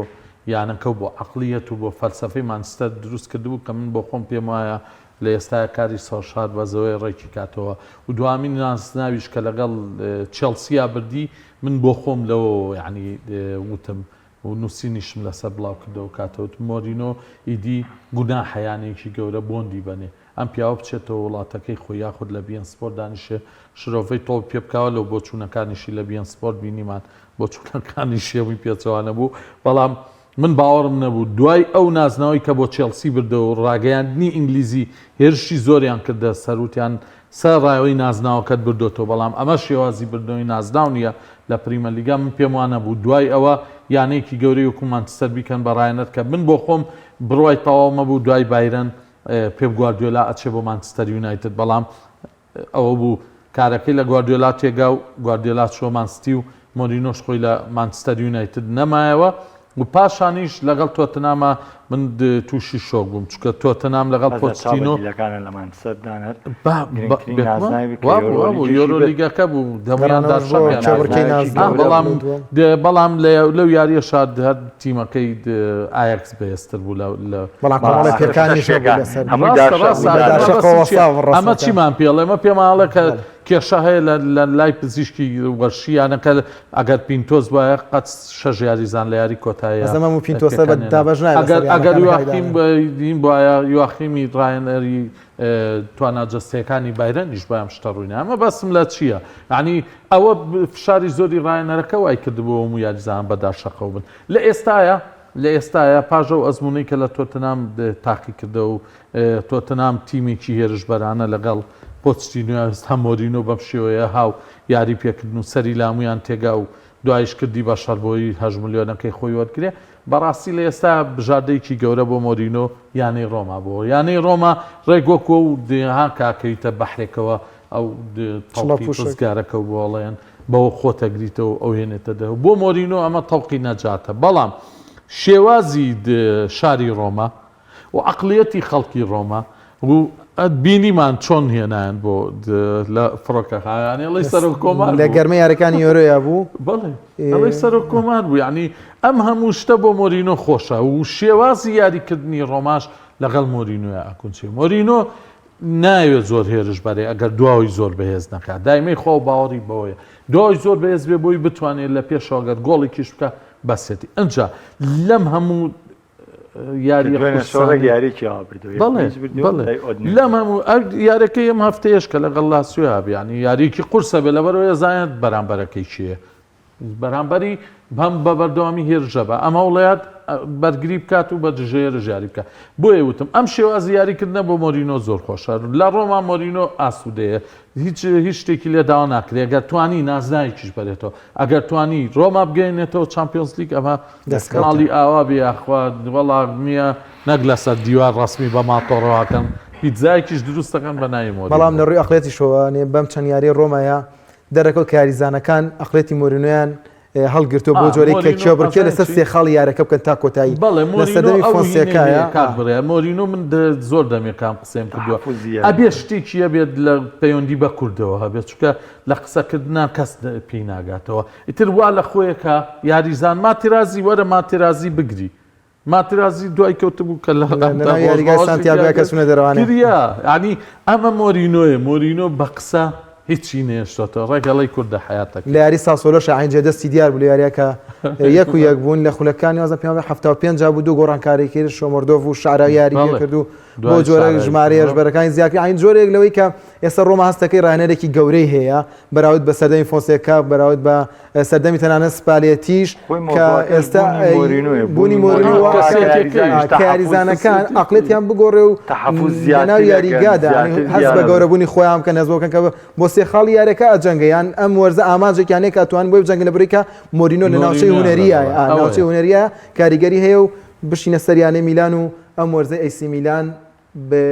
[SPEAKER 2] یانەکە و بۆ عەقڵیەت و بۆ فەلسەفەی مانچستەر دروست کردبوو کە من بۆ خۆم پێم وایە لە ئێستایا کاری سۆڵشار بەزەوەیە ڕێکی کاتەوە و دوامین نازناویش کە لەگەڵ چێڵسیا بردی من بۆ خۆم لەوەوە یانی وتم و نوسینیشم لەسەر بڵاو کردەوە کاتە وتم مۆرینۆ ئیدی گوناحە یانەیەکی گەورە بۆندی بەنێ ئەم پیاوە بچێتەوە وڵاتەکەی خۆی یاخود لە بیەن سپۆرت دانیشێ شرۆڤەی تۆپی پێ بکاوە لەو بۆچوونەکانیشی لە بیەن سپۆرت بینیمان بۆچوونەکانیشی هەمووی پێچەوانە بوو بەڵام من باوەڕم نەبوو دوای ئەو نازناوەی کە بۆ چێڵسی بردەوە و ڕاگەیاندنی ئینگلیزی هێرشی زۆریان کردە سەر وتیان سەرەڕای ئەوەی نازناوەکەت بردۆتەوە، بەڵام ئەمە شێوازی بردنەوەی نازناو نییە لە پریمەرلیگا، من پێم وانەبوو دوای ئەوە یانەیەکی گەورەی وەکو مانچستەر بیکەن بە ڕاهێنەر کە من بۆ خۆم بڕوای تەواوم هەبوو دوای بایرن پێپ گواردیۆلا ئەچێ بۆ مانچستەر یونایتد، بەڵام ئەوە بوو کارەکەی لە گواردیۆلا تێگا و گواردیۆلا چووە مان ستی و مۆرینۆش خۆی لە مانچستەر یونایتد نەمایەوە. و پاشانیش لەگەڵ تۆتناما من تووشی شۆک بووم چونکە تۆتنام لەگەڵ پۆچتینۆ یۆرۆلیگەکە بوو دەمویان بەڵام بەڵام لەو یاریە شاد هەر تیمەکەی ئایەکس بەهێزتر بوو لە ئەمە چیمان پێڵێ ئەمە پێماڵە کە کێشە هەیە لە لای پزیشکی وەرشی یانەکە ئەگەر پینتۆس بایە قەت شەش یاریزان لە یاری کۆتاییا
[SPEAKER 3] بەس ئەمە پینتۆسە بە دابەش نایە
[SPEAKER 2] ئەگەر
[SPEAKER 3] بەسەر
[SPEAKER 2] ئەگەر
[SPEAKER 3] یانەکانە
[SPEAKER 2] یواخیم
[SPEAKER 3] کاک
[SPEAKER 2] دین بایە یواخیمی ڕاهێنەری توانا جەستەیەکانی بایرنیش بایە ئەم شتە ڕووی نایە ئەمە بەسم لە چییە یعنی ئەوە فشاری زۆری ڕاهێنەرەکە وای کردبوو هەموو یاریزانان بە دارشەقەوە بن لە ئێستایا لە ئێستایا پاش ئەو ئەزموونەی کە لە تۆتنام تاقی کردەوە و تۆتنام تیمێکی هێرشبەرانە لەگەڵ پۆچتینۆ ئێستا مۆرینۆ بەم شێوەیە هاو یاری پێکردن و سەری لامویان تێگا و دوایش کردی بە شەڕ بۆی هەشت ملیۆنەکەی خۆی وەرگرێ بەڕاستی لە ئێستا بژاردەیەکی گەورە بۆ مۆرینۆ یانەی ڕۆما بۆ یانەی ڕۆما ڕێک وەکو ئەو ها کاکەیتە بەحرێکەوە ئەو تەوقی ڕزگارەکە و بۆڵێن بەوە خۆتەگریتەوە ئەو هێنێتە دەرەوە بۆ مۆرینۆ ئەمە تەوقی نەجاتە بەڵام شێوازی شاری ڕۆما و عەقڵیەتی خەڵکی ڕۆما و بینیمان چۆن هێنایان بۆ لە فڕۆکەخانە یانی ئەڵێی سەرۆک کۆمار
[SPEAKER 3] لە گەرمە یارەکانی یۆرۆیا بوو
[SPEAKER 2] بەڵێ ئەڵێی سەرۆک کۆمار بوو یعنی ئەم هەموو شتە بۆ مۆرینۆ خۆشە و شێوازی یاریکردنی ڕۆماش لەگەڵ مۆرینۆیا ئەکونچێ مۆرینۆ ناوێت زۆر هێرش بەرێ ئەگەر دواوەی زۆر بەهێز نەکات دایمەی خوا و باوەڕی بەوەیە دواوەی زۆر بەهێز بێ بۆی بتوانێت لە پێشەوە گەر گۆڵێکیش بکە بەسێتی ئەجا لەم هەموو یاریە لەم هەموو یارەکەی ئەم هەفتەیەش کە لەگەڵ لاسیۆ بیانی یاریکی قورسە بێ لەبەرەوەی زانێت بەرامبەرەکەی چییە بەرامبەری هەم بە بەردەوامی هێرشە بە ئەم هەوڵەیات بەرگری بکات و بە دژەهێرش یاری بکات بۆیە وتم ئەم شێوازی یاریکردنە بۆ مۆرینۆ زۆر خۆشە لە ڕۆما مۆرینۆ ئاسوودەیە هیچ هیچ شتێکی لێ داوا ناکرێت گەر توانی نازناوێکیش بەرێتەوە ئەگەر توانی ڕۆما بگەێنێتەوە چمپیۆنس لیگ ئەمە ماڵی ئاوا بێ یاخوا وەڵا نییە نەک لەسەر دیوار ڕسمی بە ماتۆڕەوەکەن پیتزایەکیش دروست دەکەن بە ناوی مۆرینۆ.
[SPEAKER 3] بەڵام لە ڕووی ئەقڵێتیشەوە بەم چەند یاریی ڕۆمایە دەرەکەوت کە یاریزانەکان ئەقڵێتی مۆرینۆیان هەڵگرتووە بۆ جۆرێک کە کێبڕکێ لەسەر سێ خاڵی یارەکە بکەن تا کۆتایی
[SPEAKER 2] بەڵێ
[SPEAKER 3] لە سەردەمی فۆنسێکایە.
[SPEAKER 2] کاک بڕیار مۆرینۆ من زۆر دەمێکان قسەیم کردووە ئەبێ شتێکی هەبێت لە پەیوەندی بە کوردەوە هەبێت چونکە لە قسەکردنا کەس پێی ناگاتەوە ئیتر وا لە خۆیەکە یاریزان ماترازی وەرە ماترازی بگری ماترازی دوای کەوتبوو کە لە
[SPEAKER 3] لەناو یاریگای سانتیاگۆیا کە چوونە دەرەوانێ.
[SPEAKER 2] گریا یانی ئەمە مۆرینۆیە مۆرینۆ بە قسە هیچی نەهێشتۆتەوە ڕێک ئەڵێی کوردە حەیاتەکەی.
[SPEAKER 3] لە یاری ساسۆلۆش عەین جێ دەستی دیار بوو لە یارییەکە یەک و یەک بوون لە خولەکانی وازم پێم وابێ 75 جا بوو دوو گۆڕانکاری کرد شۆمۆردۆڤ و شعراوی یاری
[SPEAKER 2] بەڵێ
[SPEAKER 3] کرد و بۆ
[SPEAKER 2] دوای
[SPEAKER 3] جۆرە
[SPEAKER 2] شعراوی
[SPEAKER 3] ژمارەی هێرشبەرەکانی زیاد کرد عەین جۆرێک لەوەی کە ئێستا ڕۆما هەستەکەی ڕاهێنەرێکی گەورەی هەیە بەراورد بە سەردەمی فۆنسێکا بەراورد بە سەردەمی تەنانەت سپالێتیش کە ئێستا بوونی مۆرینۆ کە یاریزانەکان ئەقلێتیان بگۆڕێ و لەناو یاریگادا هەست بە گەورەبوونی خۆیان بکەن هەست بکەن کە بۆ سێ خاڵی یاریەکە ئەجەنگە یان ئەم وەرزە ئامانجێکیان هەیە کە ئەتوانن بۆی بجەنگن لە بەرەی کە مۆرینۆ لە ناوچەی هونەریە ناوچەی هونەریە کاریگەری هەیە و بشینە سەر یانەی میلان و ئەم وەرزەی ئەیسی میلان بە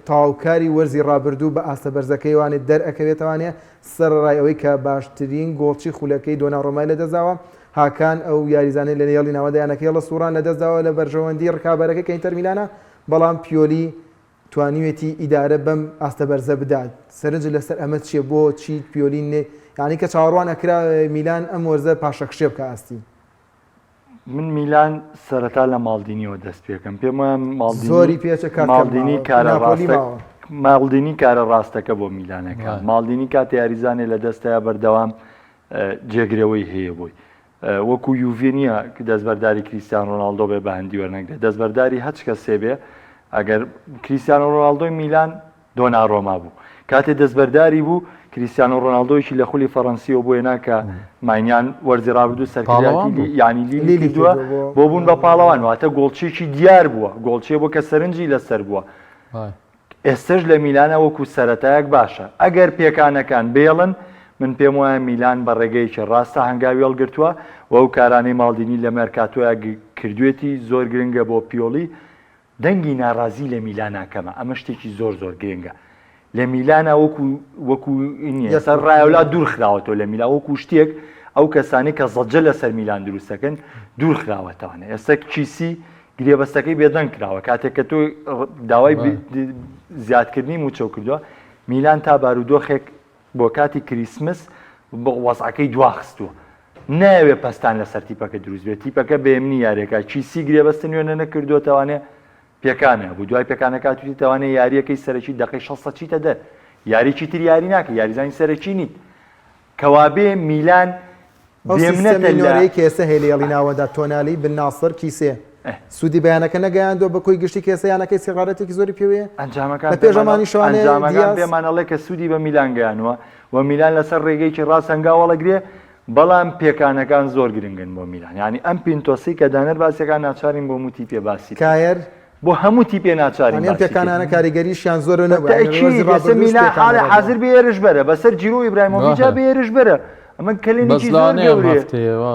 [SPEAKER 3] تەواوکاری وەرزی ڕابردوو بە ئاستە بەرزەکەیوانێ دەرئەکەوێتەوانێ، سەرەڕای ئەوەی کە باشترین گۆڵچی خولەکەی دۆنارۆمای لەدەستداوە، هاکان ئەو یاریزانەی لە هێڵی ناوەندە یانەکەی هەڵەسوڕان لەدەستداوە لە بەرژەوەندی ڕکابەرەکەی کە ئینتەر میلانە، بەڵام پیۆلی توانیوێتی ئیدارە بەم ئاستە بەرزە بدات، سەرنجت لەسەر ئەمە چییە بۆچی پیۆلی نە یانی کە چاوەڕوان ئەکرا میلان ئەم وەرزە پاشەکشێ بکا ئاستی؟
[SPEAKER 1] من میلان سەرەتا لە ماڵدینیەوە دەست پێکەم پێم وایە ماڵدینی
[SPEAKER 3] زۆری پێچە کات کەم
[SPEAKER 1] ماڵدینی
[SPEAKER 3] ماوە
[SPEAKER 1] کارە
[SPEAKER 3] ناپۆلی
[SPEAKER 1] ڕاستە
[SPEAKER 3] ماوە.
[SPEAKER 1] ماڵدینی کارە ڕاستەکە بۆ میلانەکە ماڵدینی کاتێ یاریزانێ لە دەستەیە بەردەوام جێگرەوەی هەیە بۆی وەکو یوڤێ نییە دەستبەرداری کریستیان ڕۆناڵدۆ بێ بە هەندی وەرنەگرێت دەستبەرداری هەچ کەسێ بێ ئەگەر کریستیانۆ ڕۆناڵدۆی میلان دۆنارۆما بوو کاتێ دەستبەرداری بوو، کریستیانۆ ڕۆناڵدۆیەکی لە خولی فەڕەنسیەوە بۆ هێنا کە ماینیان وەرزی ڕابردوو سەرکردایەتی لی یانی لیلی کردووە بۆ بوون بە پاڵەوان واتە گۆڵچیەکی دیار بووە گۆڵچیە بووە کە سەرنجی لەسەر بووە ئێستەش لە میلانە وەکو سەرەتایەک باشە ئەگەر پێکانەکان بێڵن من پێم وایە میلان بە ڕێگەیەکی ڕاستە هەنگاوی هەڵگرتووە و ئەو کارانەی ماڵدینی لە مێرکاتۆیا کردوێتی زۆر گرنگە بۆ پیۆڵی دەنگی ناڕازی لە میلانا کەمە ئەمە شتێکی زۆر زۆر گرنگە لە میلانا وەکو وەکو نییە ئێستا ڕایۆلا دوور خراوەتەوە لە میلان وەکو شتێک ئەو کەسانی کە زەجە لەسەر میلان دروست دەکەن دوور خراوەتەوانە ئێستا کیسی گرێبەستەکەی بێدەنگ کراوە کاتێک کە تۆ داوای زیادکردنی موچەو کردووە میلان تا بارودۆخێک بۆ کاتی کریسمس وەزعەکەی دواخستووە نایەوێ پەستان لەسەر تیپەکە دروست بێت تیپەکە بێمنی یاریەکە کیسی گرێبەستە نوێنە نەکردووەتەوانێ پێکانە بوو دوای پێکانەکە توتی تەوانێ یاریەکەی سەرەکی دقەی شەستە چیتە دەر یاریکی تر یاری ناکە یاریزانی سەرەکی نیت کەوابێ میلان
[SPEAKER 3] ئەو
[SPEAKER 1] بێمنەتە
[SPEAKER 3] سیستەمی
[SPEAKER 1] لە
[SPEAKER 3] نۆرەی کە ئێستا هەیە لە هێڵی ناوەندا تۆنالی، بن ناسڕ، کیسێ سوودی بە یانەکە نەگەیاندووە بە کۆی گشتی کە ئێستا یانەکە ئیستیقرارەتێکی زۆری پێوەیە
[SPEAKER 1] ئەنجامەکان
[SPEAKER 3] لە پێش
[SPEAKER 1] پێمان
[SPEAKER 3] ئەمانیشەوانێ
[SPEAKER 1] ئەنجامەکان
[SPEAKER 3] دیاز.
[SPEAKER 1] پێمان ئەڵێ کە سوودی بە میلان گەیانووە و میلان لەسەر ڕێگەیەکی ڕاست هەنگاو هەڵەگرێ بەڵام پێکانەکان زۆر گرنگن بۆ میلان یانی ئەم پینتۆسی کە دانەر باسیەکان ناچارین بۆ موتی پێ باسی بکەین
[SPEAKER 3] کایەر
[SPEAKER 1] بۆ هەموو تیپێ ناچارین
[SPEAKER 3] یانی ئەم
[SPEAKER 1] باسی بکەین.
[SPEAKER 3] پێکانانە کاریگەریشیان زۆر نەبوو یانی
[SPEAKER 1] بەتەئکید
[SPEAKER 3] وەرزی
[SPEAKER 1] ئێستا
[SPEAKER 3] ڕابردووش
[SPEAKER 1] میلان
[SPEAKER 3] پێکان
[SPEAKER 1] حاڵێ
[SPEAKER 3] نەبوو.
[SPEAKER 1] حازر بێ هێرش بەرە بەسەر جیرۆ و ئیبراهیمۆڤیچا بێ هێرش بەرە ئەمە
[SPEAKER 2] بەس
[SPEAKER 1] کەلێنێکی زۆر
[SPEAKER 2] لەوانەیە ئەم
[SPEAKER 1] گەورەیە.
[SPEAKER 2] هەفتەیە وا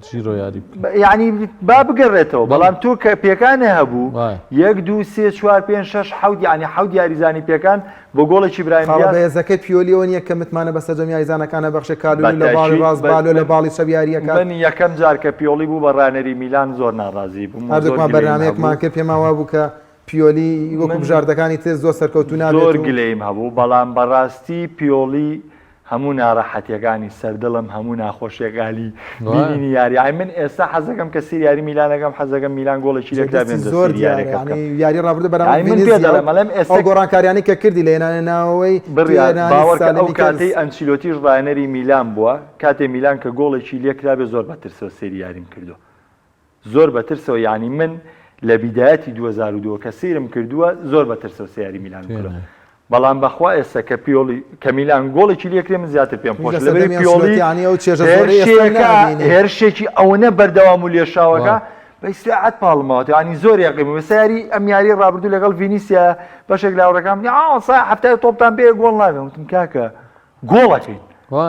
[SPEAKER 2] جیرۆ یاری بکات.
[SPEAKER 1] یانی با بگەڕێتەوە بەڵام تۆ کە پێکانێ هەبوو
[SPEAKER 2] وایە.
[SPEAKER 1] یەک دوو سێ چوار پێنج شەش حەوت یانی حەوت یاریزانی پێکان بۆ گۆڵێکی برایم
[SPEAKER 3] خاڵە
[SPEAKER 1] دیاز
[SPEAKER 3] بەهێزەکەی پیۆلی ئەوە نییە کە متمانە بە سەرجەم یاریزانەکان ئەبەخشێ، کالولو لە باڵی
[SPEAKER 1] بەتەئکید
[SPEAKER 3] ڕاست،
[SPEAKER 1] بە
[SPEAKER 3] بالۆ لە
[SPEAKER 1] من
[SPEAKER 3] باڵی چەپ یارییەکات.
[SPEAKER 1] من یەکەم جار کە پیۆڵی بوو بە ڕانەری میلان زۆر ناڕازی بووم و زۆر
[SPEAKER 3] هەردووکمان
[SPEAKER 1] گلەییم
[SPEAKER 3] بەرنامەیەکمان
[SPEAKER 1] هەبوو.
[SPEAKER 3] کرد پێمان وابوو کە پیۆلی وەکو
[SPEAKER 1] من
[SPEAKER 3] بژاردەکانی تر زۆر سەرکەوتوو نابێت
[SPEAKER 1] زۆر
[SPEAKER 3] و
[SPEAKER 1] گلەییم هەبوو بەڵام بەڕاستی پیۆڵی هەموو ناڕەحەتیەکانی سەردڵم هەموو ناخۆشیەکانی بینینی یاری ئای من ئێستا حەزەکەم کە سیر یاری میلانەکەم حەزەکەم میلان گۆڵێکی لێکرا
[SPEAKER 3] جێدەستی
[SPEAKER 1] بێم
[SPEAKER 3] زۆر
[SPEAKER 1] سیر
[SPEAKER 3] دیارە
[SPEAKER 1] یاریەکە بکەم
[SPEAKER 3] یعنی یاری ڕابردوو بەرامبەر
[SPEAKER 1] یعنی من پێ
[SPEAKER 3] ڤینیزیا و
[SPEAKER 1] دەڵێم ئەڵێم
[SPEAKER 3] ئەو
[SPEAKER 1] ئێستا
[SPEAKER 3] گۆڕانکاریانەی کە کردی لە هێنانە ناوەوەی
[SPEAKER 1] بڕیار
[SPEAKER 3] توێنانی
[SPEAKER 1] باوەڕکە ئەو
[SPEAKER 3] سالمی کەرز
[SPEAKER 1] کاتەی ئەنچیلۆتیش ڕاهێنەری میلان بووە کاتێ میلان کە گۆڵێکی لێکرابێ زۆر بەترسەوە سەیری یاریم کردووە زۆر بە ترسەوە یانی من لە بیدایەتی 2002 کە سەیرم کردووە زۆر بە ترسەوە سەیاری میلانم کردووە بەڵام بەخوا ئێستا کە پیۆڵی کە میلان گۆڵێکی لێکرێ من زیاتر پێم خۆش لەبەری پیۆڵی هێرشێکە هێرشێکی ئەوەنە بەردەوام و لێشاوەکە بە ئیسراعەت پاڵمەوە ینی زۆر یاقیم بە یاری ئەم یاری ڕابردوو لەگەڵ ڤینیسیا بەشێک لاوڕەکان ئا هەفتای تۆپتان پێ گۆڵ ناکەم وتم کاکە گۆڵەکەین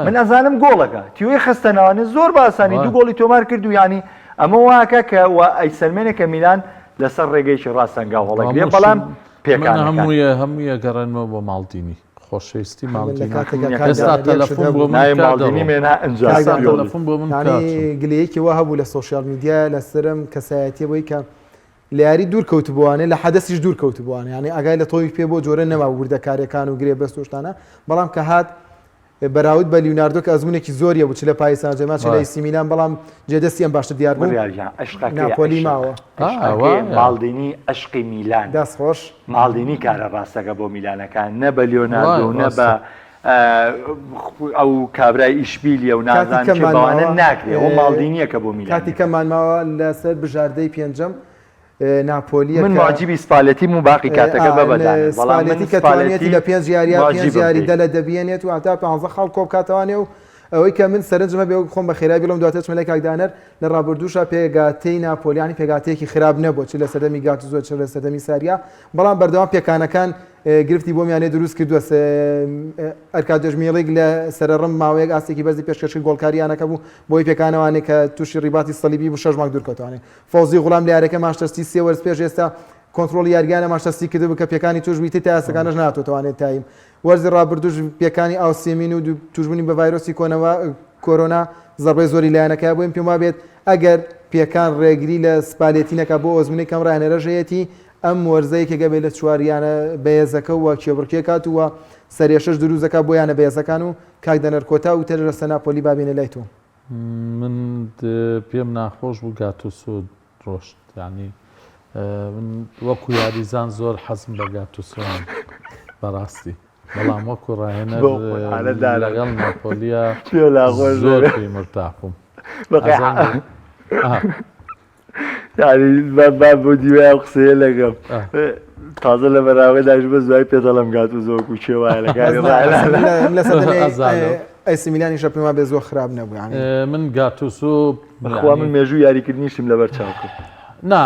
[SPEAKER 1] من ئەزانم گۆڵەکە تیۆی خستە ناوانێ زۆر بە ئاسانی دوو گۆڵی تۆمار کرد و یانی ئەمە واکە کە و ئەیسەلمێنێ کە میلان لەسەر ڕێگەیەکی ڕاست هەنگاو هەڵەگرێ بەڵام پێکانەکان
[SPEAKER 2] هەموویە هەموویە گەڕێنمەوە بۆ ماڵدینی خۆشەویستی ماڵدینی ئێستا تەلەفۆن بۆ من
[SPEAKER 1] ناوی ماڵدینی مێنا ئەنجا
[SPEAKER 2] ئێستا تەلەفۆن بۆ من
[SPEAKER 3] یانی گلەیەکی وا هەبوو لە سۆشیال میدیا لەسەرم کەسایەتیە بۆی کە لە یاری دوور کەوتبووانێ لە حەدەسیش دوور کەوتبووانێ یانی ئاگای لە تۆپی پێ بۆ جۆرە نەما وردەکاریەکان و گرێ بەست و شتانە بەڵام کە هات بەراورد بە لیوناردۆ کە ئەزمونێکی زۆریە بوو چ لە پاریس سان جێرمان چ لە ئیسی میلان بەڵام جێدەستی ئەم باشتر دیار بوو
[SPEAKER 1] بڕیار گیان عەشقەکەی
[SPEAKER 3] ناپۆلی
[SPEAKER 1] عەشق
[SPEAKER 3] ماوە
[SPEAKER 1] عەشقەکەی ماڵدینی عەشقی میلان
[SPEAKER 3] دەست خۆش
[SPEAKER 1] ماڵدینی کارە ڕاستەکە بۆ میلانەکان نە بە لیۆناردۆ و نە بە ئەو کابرای ئیشبیلیە و
[SPEAKER 3] کاتی
[SPEAKER 1] نازان کێ
[SPEAKER 3] کەممان
[SPEAKER 1] بەوانە
[SPEAKER 3] ماوە
[SPEAKER 1] ناکرێ ئەوە ماڵدینیە کە بۆ میلان
[SPEAKER 3] کاتی کەممان ماوە لەسەر بژاردەی پێنجەم ناپۆلیە
[SPEAKER 1] من
[SPEAKER 3] کە
[SPEAKER 1] موعجیبی سپالێتیم و باقی کاتەکە بە بەدانێ بەڵام من
[SPEAKER 3] سپالێتی کە توانیەتی
[SPEAKER 1] سپالێتی
[SPEAKER 3] لە پێنج یاریە پێنج
[SPEAKER 1] موعجیبم
[SPEAKER 3] یاری
[SPEAKER 1] پێی
[SPEAKER 3] دە لە دەبیێنێت و هەتا پانزە خاڵ کۆبکاتەوانێ و ئەوەی کە من سەرنجم هەبێ وەک خۆم بە خێرای بڵێم دواتر چمە لای کاک دانەر لە ڕابردووشا پێگاتەی ناپۆلیانی پێگاتەیەکی خراپ نەبووە چ لە سەردەمی گاتوزۆ چ لە سەردەمی ساریا بەڵام بەردەوام پێکانەکان گرفتی بۆم یانەی دروست کردووە ئەرکادیۆش میڵیک لە سەرەڕم ماوەیەک ئاستێکی بەرزی پێشکەشی گۆڵکاری یانەکە بوو بۆی پێکانەوانێک کە تووشی ڕیباتی سەلیبی بوو شەش مانگ دوورکەوتوانێ فەوزی غوڵام لە یاریەکە مانچستەر سێ وەرز پێش ئێستا کۆنترۆڵی یاریگانە مانچستەر کردبوو کە پێکانی توش بووی تا ئاستەکانەش ناتوانێت تایم وەرزی ڕابردووش پێکانی ئاوسێمین و توشبوونی بە ڤایرۆسی کۆنەوە کۆرۆنا زەربەی زۆری لایەنەکە بۆیم پێم وابێت ئەگەر پێکان ڕێگری لە سپالێتی نەکا بۆ ئەزمونەی کەم ڕاهێنەرەش هەیەتی ئەم وەرزە یەکێکە بێت لە چوار یانە بەهێزەکە و کێبڕکێ کات و سەرێشەش دروست دەکات بۆ یانە بەهێزەکان و کاک دەنەر کۆتا وتەش لەسەر ناپۆلی با بێنە لای تۆ.
[SPEAKER 2] من پێم ناخۆش بوو گاتوسۆ ڕۆشت یانی من وەکو یاریزان زۆر حەزم بە گاتوسۆ بەڕاستی بەڵام وەکو ڕاهێنەر لەگەڵ ناپۆلیە زۆر پێی مرتاح بووم.
[SPEAKER 1] یعنی با بۆ دیوە ئەو قسەیە لەگەم تازە لە بەراوەداش بە زوای پێ دەڵم گات و زۆک و چێ وایە لە کاری
[SPEAKER 3] ئەیسی میلانیشە پێم وابێ زۆر خراپ نەبوو یعنی
[SPEAKER 2] من گاتوسۆ
[SPEAKER 1] بەخوا من مێژوو یاریکردنیشم لەبەر چاو کرد
[SPEAKER 2] نا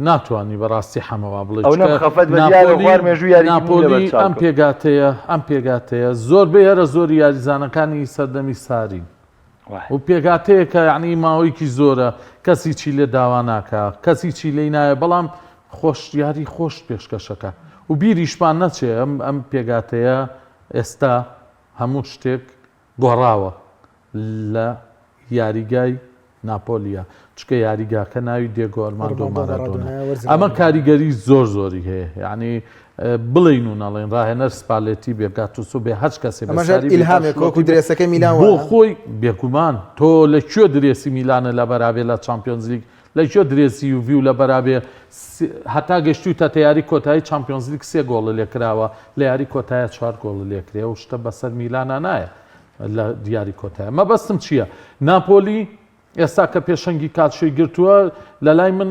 [SPEAKER 2] ناتوانانی بەڕاستی حەمەوا بڵێ
[SPEAKER 1] ئەو نەم خەفەت بە دیارە خوار مێژوو یاریکردنی لەبەر
[SPEAKER 2] ناپۆلی
[SPEAKER 1] چاو
[SPEAKER 2] ئەم
[SPEAKER 1] کرد
[SPEAKER 2] پێگاتەیە ئەم پێگاتەیە زۆر بێ هەرە زۆری یاریزانەکانی سەردەمی سارین و پێکهاتەیەکە یەعنی ماوەیەکی زۆرە کەس هیچی لێ داوا ناکا کەس هیچی لێی نایە بەڵام خۆش یاری خۆش پێشکەشەکە و بیریشمان نەچێ ئەم ئەم پێکهاتەیە ئێستا هەموو شتێک گۆڕاوە لە یاریگای ناپۆلیە چکە یاریگاکە ناوی دێگۆ ئەرماندۆ مارادۆنا ئەمە کاریگەری زۆر زۆری هەیە یعنی بڵێین و نەڵێین ڕاهێنەر سپالێتی بێ گاتوسۆ بێ هەرچ کەسێ بێ
[SPEAKER 3] ئەمەش
[SPEAKER 2] ساری بێ
[SPEAKER 3] ئیلهامێک
[SPEAKER 2] ئەنشلۆتی
[SPEAKER 3] وەکو
[SPEAKER 2] بێ
[SPEAKER 3] درێسەکەی میلان
[SPEAKER 2] بۆ
[SPEAKER 3] وایە.
[SPEAKER 2] خۆی بێگومان تۆ لە کوێ درێسی میلانە لە بەرابێ لە چامپیۆنزلیگ لە کوێ درێسی یوڤی و لە بەرابێ هەتا گەشتوویتەتە یاری کۆتایی چامپیۆنزلیگ سێ گۆڵە لێکراوە لە یاری کۆتایە چوار گۆڵە لێکرێ و شتە بەسەر میلانا نایە لە یاری کۆتایە مەبەستم چییە ناپۆلی ئێستا کە پێشەنگی کالچۆی گرتووە لەلای من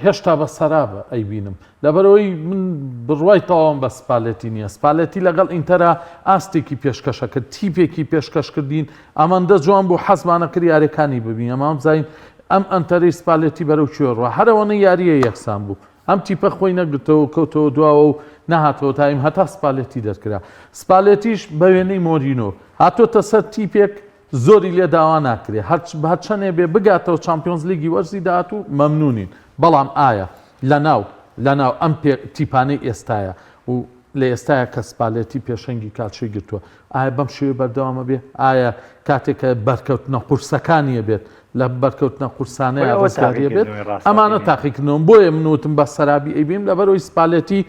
[SPEAKER 2] هێشتا بە سەرابە ئەیبینم لەبەرەوەی من بڕوای تەواوم بە سپالێتی نییە سپالێتی لەگەڵ ئینتەرا ئاستێکی پێشکەشە کرد تیپێکی پێشکەشکردین ئەمەندە جوان بوو حەزمانە کرد یاریەکانی ببین ئەمان بزانین ئەم ئەنتەرەی سپالێتی بەرەو کوێ ڕوا هەرەوەنە یاریە یەکسان بوو ئەم تیپە خۆی نەگرتەوە و کەوتەوە دواوە و نەهاتەوە تایم هەتا سپالێتی دەرکرا سپالێتیش بە وێنەی مۆرینۆ هاتۆتە سەر تیپێک زۆری لێ داوا ناکرێ هەرچەنێ بێ بگاتەوە چامپیۆنز لیگی وەرزی داهاتوو مەمنونین بەڵام ئایا لەناو لەناو ئەم پێ تیپانەی ئێستایە و لە ئێستایا کە سپالێتی پێشەنگی کالچۆی گرتووە ئایا بەم شێوەیە بەردەوام ئەبێ؟ ئایا کاتێک کە بەرکەوتنە قورسەکانی ئەبێت لە بەرکەوتنە قورسانەیە
[SPEAKER 1] ئەوە
[SPEAKER 2] ڕزگاری ئەبێت؟
[SPEAKER 1] تاقیکردنەوەی ڕاستەقینەیە.
[SPEAKER 2] ئەمانە تاقیکردنەوەن بۆیە من وتم بە سەرابی ئەیبیم لەبەرئەوەی سپالێتی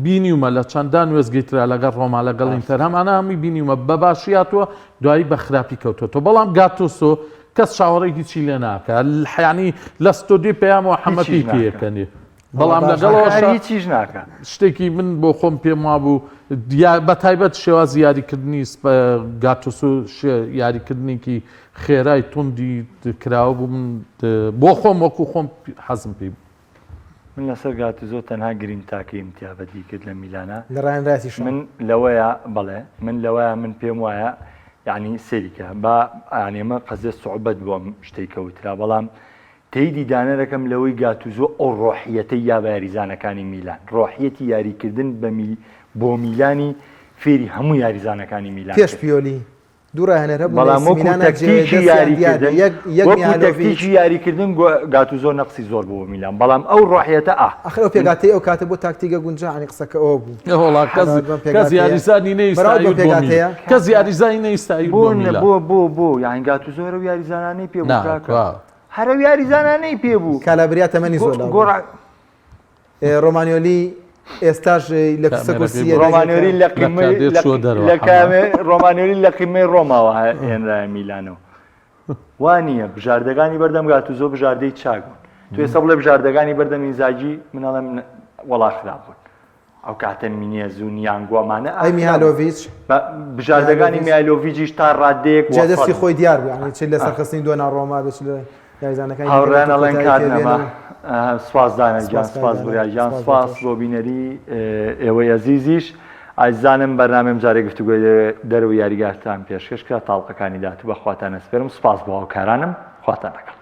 [SPEAKER 2] بینیومە لە چەندان وێستگەی ترا لەگەڵ ڕۆما لەگەڵ ئینتەر هەمانە هەمووی بینیومە بە باشی هاتووە دوایی بە خراپی کەوتووەتەوە بەڵام گاتوسۆ کەس چاوەڕێی هیچی لێ ناکا یانی لە ستۆدیۆی پەیامەوە حەمە
[SPEAKER 1] هیچیش
[SPEAKER 2] پێی
[SPEAKER 1] ناکا.
[SPEAKER 2] پێکەنێ بەڵام
[SPEAKER 3] باش
[SPEAKER 2] لەگەڵ
[SPEAKER 1] هەر
[SPEAKER 2] ئەوەشا
[SPEAKER 1] هیچیش ناکا.
[SPEAKER 2] شتێکی من بۆ خۆم پێم وابوو بە تایبەت شێوازی یاریکردنی گاتوسۆ یاریکردنێکی خێرای توندی کراوە بوو من بۆ خۆم وەکو خۆم حەزم پێی بوو.
[SPEAKER 1] من لەسەر گاتوزۆ تەنها گرینتاکەیم تیا بەدی کرد لە میلانا.
[SPEAKER 3] لە ڕایان رایتیشەوە.
[SPEAKER 1] من لەوەیا بەڵێ من لەوەیا من پێم وایە یانی سەیری کە با یانی ئەمە قەزیە سوعبەت بۆ ئەم شتەی کە وترا بەڵام تەیدی دانەرەکەم لەوەی گاتوزۆ ئەو ڕۆحیەتەی یا بە یاریزانەکانی میلان ڕۆحیەتی یاریکردن بە می بۆ میلانی فێری هەموو یاریزانەکانی میلان
[SPEAKER 3] پێش
[SPEAKER 1] کرد.
[SPEAKER 3] پیۆلی دوو ڕاهێنەر هەبوون لە
[SPEAKER 1] بەڵام
[SPEAKER 3] ئێسی
[SPEAKER 1] وەکو
[SPEAKER 3] میلانا جێ
[SPEAKER 1] تەکتیکی
[SPEAKER 3] دەستیان دیار بێ
[SPEAKER 1] یاریکردن
[SPEAKER 3] یەک یەک
[SPEAKER 1] وەکو
[SPEAKER 3] میهالۆڤیچ
[SPEAKER 1] تەکتیکی یاریکردن گاتوزۆ نەقسی زۆر بوو بۆ میلان بەڵام ئەو ڕۆحیەتە ئا
[SPEAKER 3] ئاخر ئەو
[SPEAKER 1] من
[SPEAKER 3] پێکهاتەی ئەو کاتە بۆ تاکتیکە گونجا یانی قسەکە ئەوە بوو
[SPEAKER 2] وەڵا کەس
[SPEAKER 3] بەراورد بەم
[SPEAKER 2] کەس
[SPEAKER 3] پێکهاتەیە
[SPEAKER 2] یاریزانی نەویستە
[SPEAKER 3] بەراورد بەم
[SPEAKER 2] ئایوت بۆ میلان
[SPEAKER 3] پێکهاتەیە
[SPEAKER 2] کەس یاریزانی نەویستە ئایوت
[SPEAKER 1] بۆ
[SPEAKER 2] بۆ
[SPEAKER 1] نە
[SPEAKER 2] میلان
[SPEAKER 1] بۆ بۆ بۆ یانی گاتوزۆ هەر ئەو یاریزانانەی پێ بوو
[SPEAKER 2] نا
[SPEAKER 1] کاکە
[SPEAKER 2] کوا
[SPEAKER 1] هەر ئەو یاریزانانەی پێ بوو
[SPEAKER 3] کالابریا تەمەنی زۆر لاو بوو
[SPEAKER 1] گۆڕا
[SPEAKER 3] ڕۆمانیۆلی ئێستاش لە کورسە
[SPEAKER 2] کامێرەکەی
[SPEAKER 3] کورسییە
[SPEAKER 2] بڕۆ.
[SPEAKER 1] ڕۆمانیۆلی لە
[SPEAKER 2] لە
[SPEAKER 1] قیمەی
[SPEAKER 2] کادێ
[SPEAKER 1] لە
[SPEAKER 2] چووە دەرەوە
[SPEAKER 1] لە
[SPEAKER 2] حەمە.
[SPEAKER 1] کامێ ڕۆمانیۆلی لە قیمەی ڕۆماوە هێنرایە میلانەوە وا نییە بژاردەکانی بەردەم گاتوزۆ بژاردەی چاک بوون تو ئێستا بڵێ بژاردەکانی بەردەم ئینزاگی من ئەڵێم وەڵا خراپ بوون ئەو کاتە مینێز و نیانگۆ ئەمانە
[SPEAKER 3] ئەی
[SPEAKER 1] ئاخرا بوون.
[SPEAKER 3] میهالۆڤیچ
[SPEAKER 1] بە بژاردەکانی
[SPEAKER 3] میهالۆڤیچ
[SPEAKER 1] میهایلۆڤیچیش تا ڕادەیەک
[SPEAKER 3] جێ
[SPEAKER 1] وەسەت
[SPEAKER 3] دەستی
[SPEAKER 1] بوون.
[SPEAKER 3] خۆی دیار بوو یانی چ لە سەرخستنی دۆنا ڕۆما بێ چ لە یاریزانەکانی دیکە
[SPEAKER 1] هاوڕێیان
[SPEAKER 3] بێت و
[SPEAKER 1] ئەڵێن
[SPEAKER 3] کۆتایی
[SPEAKER 1] کات
[SPEAKER 3] پێ
[SPEAKER 1] نەما
[SPEAKER 3] بێنن.
[SPEAKER 1] سوپاس دانە گیان
[SPEAKER 3] سپاس کاک
[SPEAKER 1] سوپاس
[SPEAKER 3] دانە
[SPEAKER 1] بریا گیان
[SPEAKER 3] سپاس بۆ
[SPEAKER 1] سوپاس
[SPEAKER 3] تۆش.
[SPEAKER 1] بۆ بینەری ئێوەی ئەزیزیش ئازیزانم بەرنامەی ئەمجارەی گفتوگۆی دەرەوەی یاریگاتان پێشکەش کرا تاڵقەکانی داهاتوو بە خواتان ئەسپێرم سوپاس بۆ هاوکارانم خواتان لەگەڵ.